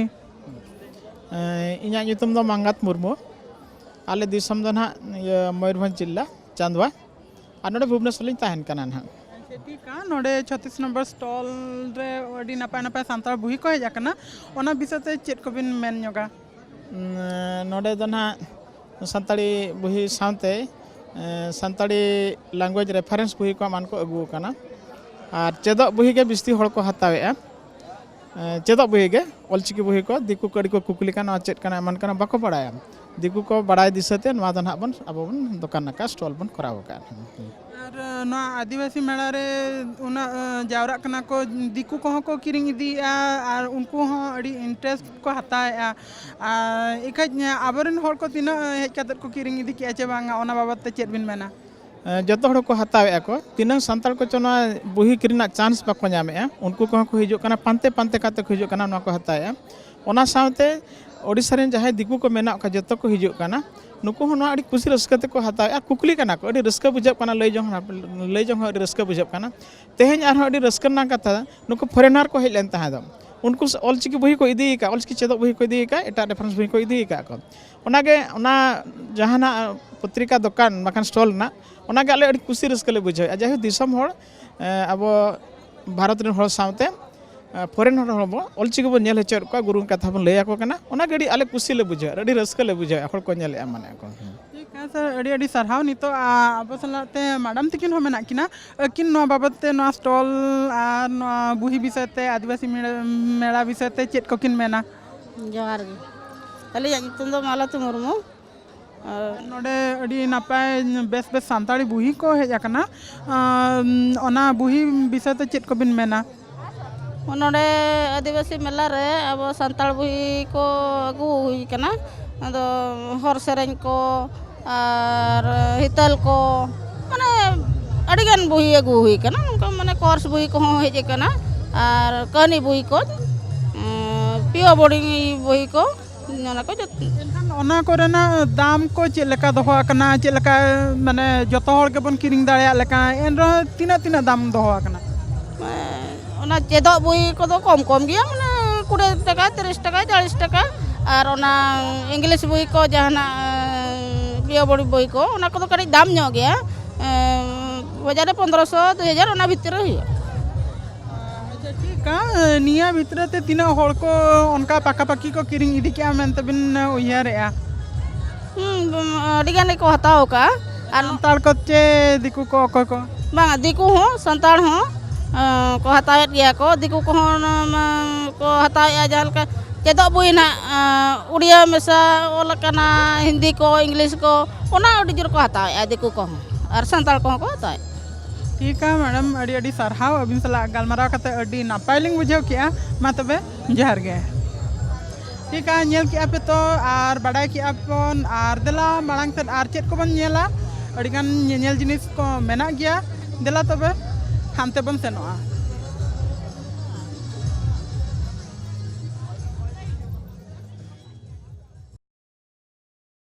ᱤᱧᱟᱹᱜ ᱧᱩᱛᱩᱢ ᱫᱚ ᱢᱟᱸᱜᱟᱛ ᱢᱩᱨᱢᱩ᱾ ᱟᱞᱮ ᱫᱤᱥᱚᱢ ᱫᱚ ᱱᱟᱦᱟᱜ ᱤᱭᱟᱹ ᱢᱚᱭᱩᱨᱵᱷᱚᱸᱡᱽ ᱡᱤᱞᱟ, ᱪᱟᱸᱫᱣᱟ᱾ ᱟᱨ ᱱᱚᱰᱮ ᱵᱷᱩᱵᱽᱱᱮᱥᱚᱨ ᱞᱤᱧ ᱛᱟᱦᱮᱱ ᱠᱟᱱᱟ ᱱᱟᱦᱟᱜ᱾ ᱟᱪᱪᱷᱟ, ᱴᱷᱤᱠᱟ᱾ ᱱᱚᱰᱮ ᱪᱷᱚᱛᱤᱥ ᱱᱚᱢᱵᱚᱨ ᱥᱴᱚᱞ ᱨᱮ ᱟᱹᱰᱤ ᱱᱟᱯᱟᱭ ᱱᱟᱯᱟᱭ ᱥᱟᱱᱛᱟᱲ ᱵᱩᱦᱤ ᱠᱚ ᱦᱮᱡ ᱟᱠᱟᱱᱟ, ᱚᱱᱟ ᱵᱤᱥᱚᱭ ᱛᱮ ᱪᱮᱫ ᱠᱚᱵᱤᱱ ᱢᱮᱱ ᱧᱚᱜᱟ? ᱱᱚᱰᱮ ᱫᱚ ᱱᱟᱦᱟᱜ ᱥᱟᱱᱛᱟᱲᱤ ᱵᱩᱦᱤ ᱥᱟᱶᱛᱮ ᱥᱟᱱᱛᱟᱲᱤ language reference ᱵᱩᱦᱤ ᱠᱚ ᱮᱢᱟᱱ ᱠᱚ ᱟᱹᱜᱩ ᱟᱠᱟᱱᱟ᱾ ᱟᱨ ᱪᱮᱫᱚᱜ ᱵᱩᱦᱤ ᱜᱮ ᱵᱤᱥᱛᱤ ᱦᱚᱲ ᱠᱚ ᱦᱟᱛᱟᱣᱮᱫᱼᱟ᱾ ᱪᱮᱫᱚᱜ ᱵᱩᱦᱤ ᱜᱮ, ᱚᱞᱪᱤᱠᱤ ᱵᱩᱦᱤ ᱠᱚ᱾ ᱫᱤᱠᱩ ᱠᱚ ᱟᱹᱰᱤ ᱠᱚ ᱠᱩᱠᱞᱤ ᱠᱟᱱᱟ, ᱱᱚᱣᱟ ᱪᱮᱫ ᱠᱟᱱᱟ ᱮᱢᱟᱱ ᱠᱟᱱᱟ, ᱵᱟᱠᱚ ᱵᱟᱲᱟᱭᱟ᱾ ᱫᱤᱠᱩ ᱠᱚ ᱵᱟᱲᱟᱭ ᱫᱤᱥᱟᱹ ᱛᱮ ᱱᱚᱣᱟ ᱫᱚ ᱱᱟᱦᱟᱜ ᱵᱚᱱ, ᱟᱵᱚ ᱵᱚᱱ ᱫᱚᱠᱟᱱ ᱟᱠᱟᱫᱼᱟ, ᱥᱴᱚᱞ ᱵᱚᱱ ᱠᱚᱨᱟᱣ ᱟᱠᱟᱫᱼᱟ᱾ ᱟᱨ ᱱᱚᱣᱟ ᱟᱹᱫᱤᱵᱟᱹᱥᱤ ᱢᱮᱞᱟ ᱨᱮ ᱩᱱᱟᱹᱜ ᱡᱟᱣᱨᱟᱜ ᱠᱟᱱᱟ ᱠᱚ, ᱫᱤᱠᱩ ᱠᱚᱦᱚᱸ ᱠᱚ ᱠᱤᱨᱤᱧ ᱤᱫᱤᱭᱮᱫᱼᱟ ᱟᱨ ᱩᱱᱠᱩ ᱦᱚᱸ ᱟᱹᱰᱤ interest ᱠᱚ ᱦᱟᱛᱟᱣᱮᱫᱼᱟ᱾ ᱟᱨ ᱮᱱᱠᱷᱟᱡ ᱟᱵᱚᱨᱮᱱ ᱦᱚᱲ ᱠᱚ ᱛᱤᱱᱟᱹᱜ ᱦᱮᱡ ᱠᱟᱛᱮᱫ ᱠᱚ ᱠᱤᱨᱤᱧ ᱤᱫᱤ ᱠᱮᱜᱼᱟ ᱪᱮ ᱵᱟᱝᱟ, ᱚᱱᱟ ᱵᱟᱵᱚᱫ ᱛᱮ ᱪᱮᱫ ᱵᱤᱱ ᱢᱮᱱᱟ? ᱡᱚᱛᱚ ᱦᱚᱲ ᱠᱚ ᱦᱟᱛᱟᱣᱮᱫᱼᱟ ᱠᱚ᱾ ᱛᱤᱱᱟᱹᱝ ᱥᱟᱱᱛᱟᱲ ᱠᱚᱪᱚ ᱱᱚᱣᱟ ᱵᱩᱦᱤ ᱠᱤᱨᱤᱧ ᱨᱮᱱᱟᱜ chance ᱵᱟᱠᱚ ᱧᱟᱢᱮᱫᱼᱟ, ᱩᱱᱠᱩ ᱠᱚᱦᱚᱸ ᱠᱚ ᱦᱤᱡᱩᱜ ᱠᱟᱱᱟ, ᱯᱟᱱᱛᱮ ᱯᱟᱱᱛᱮ ᱠᱟᱛᱮ ᱠᱚ ᱦᱤᱡᱩᱜ ᱠᱟᱱᱟ, ᱱᱚᱣᱟ ᱠᱚ ᱦᱟᱛᱟᱣᱮᱫᱼᱟ᱾ ᱚᱱᱟ ᱥᱟᱶᱛᱮ ᱳᱰᱤᱥᱟ ᱨᱮᱱ ᱡᱟᱦᱟᱸᱭ ᱫᱤᱠᱩ ᱠᱚ ᱢᱮᱱᱟᱜ ᱠᱚᱣᱟ, ᱡᱚᱛᱚ ᱠᱚ ᱦᱤᱡᱩᱜ ᱠᱟᱱᱟ᱾ ᱱᱩᱠᱩ ᱦᱚᱸ ᱱᱚᱣᱟ ᱟᱹᱰᱤ ᱠᱩᱥᱤ ᱨᱟᱹᱥᱠᱟᱹ ᱛᱮᱠᱚ ᱦᱟᱛᱟᱣᱮᱫᱼᱟ, ᱠᱩᱠᱞᱤ ᱠᱟᱱᱟ ᱠᱚ, ᱟᱹᱰᱤ ᱨᱟᱹᱥᱠᱟᱹ ᱵᱩᱡᱷᱟᱹᱜ ᱠᱟᱱᱟ, ᱞᱟᱹᱭ ᱡᱚᱝ ᱦᱚᱸ, ᱞᱟᱹᱭ ᱡᱚᱝ ᱦᱚᱸ ᱟᱹᱰᱤ ᱨᱟᱹᱥᱠᱟᱹ ᱵᱩᱡᱷᱟᱹᱜ ᱠᱟᱱᱟ᱾ ᱛᱮᱦᱮᱧ ᱟᱨᱦᱚᱸ ᱟᱹᱰᱤ ᱨᱟᱹᱥᱠᱟᱹ ᱨᱮᱱᱟᱜ ᱠᱟᱛᱷᱟ, ᱱᱩᱠᱩ foreigner ᱠᱚ ᱦᱮᱡ ᱞᱮᱱ ᱛᱟᱦᱮᱸ ᱫᱚ, ᱩᱱᱠᱩ ᱚᱞᱪᱤᱠᱤ ᱵᱩᱦᱤ ᱠᱚ ᱤᱫᱤ ᱟᱠᱟᱫ, ᱚᱞᱪᱤᱠᱤ ᱪᱮᱫᱚᱜ ᱵᱩᱦᱤ ᱠᱚ ᱤᱫᱤ ᱟᱠᱟᱫ ᱠᱚ᱾ ᱚᱱᱟᱜᱮ ᱚᱱᱟ ᱡᱟᱦᱟᱱᱟᱜ ᱯᱚᱛᱨᱤᱠᱟ ᱫᱚᱠᱟᱱ ᱵᱟᱠᱷᱟᱱ ᱥᱴᱚᱞ ᱨᱮᱱᱟᱜ, ᱚᱱᱟᱜᱮ ᱟᱞᱮ ᱟᱹᱰᱤ ᱠᱩᱥᱤ ᱨᱟᱹᱥᱠᱟᱹ ᱞᱮ ᱵᱩᱡᱷᱟᱹᱣᱮᱫᱼᱟ᱾ ᱡᱟᱭᱦᱳᱠ, ᱫᱤᱥᱚᱢ ᱦᱚᱲ, ᱮ, ᱟᱵᱚ ᱵᱷᱟᱨᱚᱛ ᱨᱮᱱ ᱦᱚᱲ ᱥᱟᱶᱛᱮ ᱯᱷᱚᱨᱮᱱ ᱦᱚᱲ ᱦᱚᱸ ᱵᱚ ᱚᱞᱪᱤᱠᱤ ᱵᱚᱱ ᱧᱮᱞ ᱦᱚᱪᱚᱭᱮᱫ ᱠᱚᱣᱟ, ᱜᱩᱨᱩ ᱠᱟᱛᱷᱟ ᱵᱚᱱ ᱞᱟᱹᱭ ᱟᱠᱚ ᱠᱟᱱᱟ, ᱚᱱᱟ ᱜᱮ ᱟᱹᱰᱤ ᱟᱞᱮ ᱠᱩᱥᱤ ᱞᱮ ᱵᱩᱡᱷᱟᱹᱣᱟ, ᱟᱹᱰᱤ ᱨᱟᱹᱥᱠᱟᱹ ᱞᱮ ᱵᱩᱡᱷᱟᱹᱣᱟ ᱦᱚᱲ ᱠᱚ ᱧᱮᱞᱮᱫᱼᱟ ᱢᱟᱱᱮ ᱠᱚ᱾ ᱦᱮᱸ᱾ ᱴᱷᱤᱠ ᱜᱮᱭᱟ ᱥᱟᱨ, ᱟᱹᱰᱤ ᱟᱹᱰᱤ ᱥᱟᱨᱦᱟᱣ᱾ ᱱᱤᱛᱚᱜ ᱟ, ᱟᱵᱚ ᱥᱟᱞᱟᱜ ᱛᱮ ᱢᱮᱰᱟᱢ ᱛᱤᱠᱤᱱ ᱦᱚᱸ ᱢᱮᱱᱟᱜ ᱠᱤᱱᱟ᱾ ᱟᱹᱠᱤᱱ ᱱᱚᱣᱟ ᱵᱟᱵᱚᱫ ᱛᱮ, ᱱᱚᱣᱟ ᱥᱴᱚᱞ ᱟᱨ ᱱᱚᱣᱟ ᱵᱩᱦᱤ ᱵᱤᱥᱚᱭ ᱛᱮ, ᱟᱹᱫᱤᱵᱟᱹᱥᱤ ᱢᱮᱲᱟ, ᱢᱮᱲᱟ ᱵᱤᱥᱚᱭ ᱛᱮ ᱪᱮᱫ ᱠᱚᱠᱤᱱ ᱢᱮᱱᱟ? ᱡᱚᱦᱟᱨ ᱜᱮ᱾ ᱟᱹᱞᱤᱧᱟᱜ ᱧᱩᱛᱩᱢ ᱫᱚ ᱢᱟᱞᱚᱛᱤ ᱢᱩᱨᱢᱩ᱾ ᱟᱨ ᱱᱚᱰᱮ ᱟᱹᱰᱤ ᱱᱟᱯᱟᱭ ᱵᱮᱥ ᱵᱮᱥ ᱥᱟᱱᱛᱟᱲᱤ ᱵᱩᱦᱤ ᱠᱚ ᱦᱮᱡ ᱟᱠᱟᱱᱟ᱾ ᱟᱢ, ᱚᱱᱟ ᱵᱩᱦᱤ ᱵᱤᱥᱚᱭ ᱛᱮ ᱪᱮᱫ ᱠᱚᱵᱤᱱ ᱢᱮᱱᱟ? ᱱᱚᱰᱮ ᱟᱹᱫᱤᱵᱟᱹᱥᱤ ᱢᱮᱞᱟ ᱨᱮ ᱟᱵᱚ ᱥᱟᱱᱛᱟᱲ ᱵᱩᱦᱤ ᱠᱚ ᱟᱹᱜᱩ ᱦᱩᱭ ᱠᱟᱱᱟ᱾ ᱟᱫᱚ ᱦᱚᱨ ᱥᱮᱨᱮᱧ ᱠᱚ ᱟᱨ ᱦᱤᱛᱟᱹᱞ ᱠᱚ, ᱢᱟᱱᱮ ᱟᱹᱰᱤᱜᱟᱱ ᱵᱩᱦᱤ ᱟᱹᱜᱩ ᱦᱩᱭ ᱠᱟᱱᱟ᱾ ᱚᱱᱠᱟ ᱢᱟᱱᱮ ᱠᱳᱨᱥ ᱵᱩᱦᱤ ᱠᱚᱦᱚᱸ ᱦᱮᱡ ᱟᱠᱟᱱᱟ ᱟᱨ ᱠᱟᱹᱦᱱᱤ ᱵᱩᱦᱤ ᱠᱚ, ᱩᱸ, ᱯᱤᱭᱳ ᱵᱳᱨᱰᱤᱝ ᱵᱩᱦᱤ ᱠᱚ, ᱚᱱᱟ ᱠᱚ ᱡᱚᱛᱚ᱾ ᱮᱱᱠᱷᱟᱱ ᱚᱱᱟ ᱠᱚᱨᱮᱱᱟᱜ ᱫᱟᱢ ᱠᱚ ᱪᱮᱫ ᱞᱮᱠᱟ ᱫᱚᱦᱚ ᱟᱠᱟᱱᱟ? ᱪᱮᱫ ᱞᱮᱠᱟ, ᱢᱟᱱᱮ ᱡᱚᱛᱚ ᱦᱚᱲ ᱜᱮᱵᱚᱱ ᱠᱤᱨᱤᱧ ᱫᱟᱲᱮᱭᱟᱜ ᱞᱮᱠᱟ, ᱮᱱ ᱨᱮᱦᱚᱸ ᱛᱤᱱᱟᱹᱜ ᱛᱤᱱᱟᱹᱜ ᱫᱟᱢ ᱫᱚᱦᱚ ᱟᱠᱟᱱᱟ? ᱚᱱᱟ ᱪᱮᱫᱚᱜ ᱵᱳᱭ ᱠᱚᱫᱚ ᱠᱚᱢ ᱠᱚᱢ ᱜᱮᱭᱟ, ᱢᱟᱱᱮ ᱠᱩᱲᱤ ᱴᱟᱠᱟ, ᱛᱤᱨᱤᱥ ᱴᱟᱠᱟ, ᱪᱚᱞᱞᱤᱥ ᱴᱟᱠᱟ᱾ ᱟᱨ ᱚᱱᱟ ᱤᱝᱞᱤᱥ ᱵᱳᱭ ᱠᱚ, ᱡᱟᱦᱟᱱᱟᱜ ᱯᱤᱭᱳ ᱵᱳᱨᱰᱤᱝ ᱵᱳᱭ ᱠᱚ, ᱚᱱᱟ ᱠᱚᱫᱚ ᱠᱟᱹᱴᱤᱡ ᱫᱟᱢ ᱧᱚᱜ ᱜᱮᱭᱟ᱾ ᱮᱸ, ᱵᱟᱡᱟᱨ ᱨᱮ ᱯᱚᱱᱫᱽᱨᱚᱥᱚ, ᱫᱩ ᱦᱟᱡᱟᱨ, ᱚᱱᱟ ᱵᱷᱤᱛᱤᱨ ᱨᱮ ᱦᱩᱭᱩᱜᱼᱟ᱾ ᱟᱪᱪᱷᱟ, ᱴᱷᱤᱠᱟ᱾ ᱱᱤᱭᱟᱹ ᱵᱷᱤᱛᱨᱤ ᱛᱮ ᱛᱤᱱᱟᱹᱜ ᱦᱚᱲ ᱠᱚ ᱚᱱᱠᱟ ᱯᱟᱠᱟ ᱯᱟᱠᱤ ᱠᱚ ᱠᱤᱨᱤᱧ ᱤᱫᱤ ᱠᱮᱜᱼᱟ ᱢᱮᱱᱛᱮ ᱵᱤᱱ ᱩᱭᱦᱟᱹᱨᱮᱜᱼᱟ? ᱦᱩᱸ, ᱟᱹᱰᱤ ᱜᱟᱱ ᱜᱮᱠᱚ ᱦᱟᱛᱟᱣ ᱟᱠᱟᱫᱼᱟ᱾ ᱟᱨ ᱥᱟᱱᱛᱟᱲ ᱠᱚ ᱪᱮ ᱫᱤᱠᱩ ᱠᱚ, ᱚᱠᱚᱭ ᱠᱚ? ᱵᱟᱝᱟ, ᱫᱤᱠᱩ ᱦᱚᱸ, ᱥᱟᱱᱛᱟᱲ ᱦᱚᱸ, ᱮᱸ, ᱠᱚ ᱦᱟᱛᱟᱣᱮᱫ ᱜᱮᱭᱟ ᱠᱚ᱾ ᱫᱤᱠᱩ ᱠᱚᱦᱚᱸ ᱚᱱᱟ, ᱚᱱᱟ ᱠᱚ ᱦᱟᱛᱟᱣᱮᱫᱼᱟ, ᱡᱟᱦᱟᱸ ᱞᱮᱠᱟ ᱪᱮᱫᱚᱜ ᱵᱳᱭ ᱱᱟᱜ, ᱮᱸ, ᱩᱲᱤᱭᱟ ᱢᱮᱥᱟ ᱚᱞ ᱟᱠᱟᱱᱟ, ᱦᱤᱱᱫᱤ ᱠᱚ, ᱤᱝᱞᱤᱥ ᱠᱚ, ᱚᱱᱟ ᱟᱹᱰᱤ ᱡᱳᱨ ᱠᱚ ᱦᱟᱛᱟᱣᱮᱫᱼᱟ ᱫᱤᱠᱩ ᱠᱚᱦᱚᱸ, ᱟᱨ ᱥᱟᱱᱛᱟᱲ ᱠᱚᱦᱚᱸ ᱠᱚ ᱦᱟᱛᱟᱣᱮᱫᱼᱟ᱾ ᱴᱷᱤᱠᱟ ᱢᱮᱰᱟᱢ, ᱟᱹᱰᱤ ᱟᱹᱰᱤ ᱥᱟᱨᱦᱟᱣ, ᱟᱹᱵᱤᱱ ᱥᱟᱞᱟᱜ ᱜᱟᱞᱢᱟᱨᱟᱣ ᱠᱟᱛᱮ ᱟᱹᱰᱤ ᱱᱟᱯᱟᱭ ᱞᱤᱧ ᱵᱩᱡᱷᱟᱹᱣ ᱠᱮᱜᱼᱟ᱾ ᱢᱟ ᱛᱚᱵᱮ, ᱡᱚᱦᱟᱨ ᱜᱮ᱾ ᱴᱷᱤᱠᱟ, ᱧᱮᱞ ᱠᱮᱜᱼᱟ ᱯᱮ ᱛᱚ, ᱟᱨ ᱵᱟᱰᱟᱭ ᱠᱮᱜᱼᱟ ᱵᱚᱱ, ᱟᱨ ᱫᱮᱞᱟ ᱢᱟᱲᱟᱝ ᱥᱮᱫ ᱟᱨ ᱪᱮᱫ ᱠᱚᱵᱚᱱ ᱧᱮᱞᱟ, ᱟᱹᱰᱤᱜᱟᱱ ᱧᱮᱧᱮᱞ ᱡᱤᱱᱤᱥ ᱠᱚ ᱢᱮᱱᱟᱜ ᱜᱮᱭᱟ᱾ ᱫᱮᱞᱟ ᱛᱚᱵᱮ ᱦᱟᱱᱛᱮ ᱵᱚᱱ ᱥᱮᱱᱚᱜᱼᱟ᱾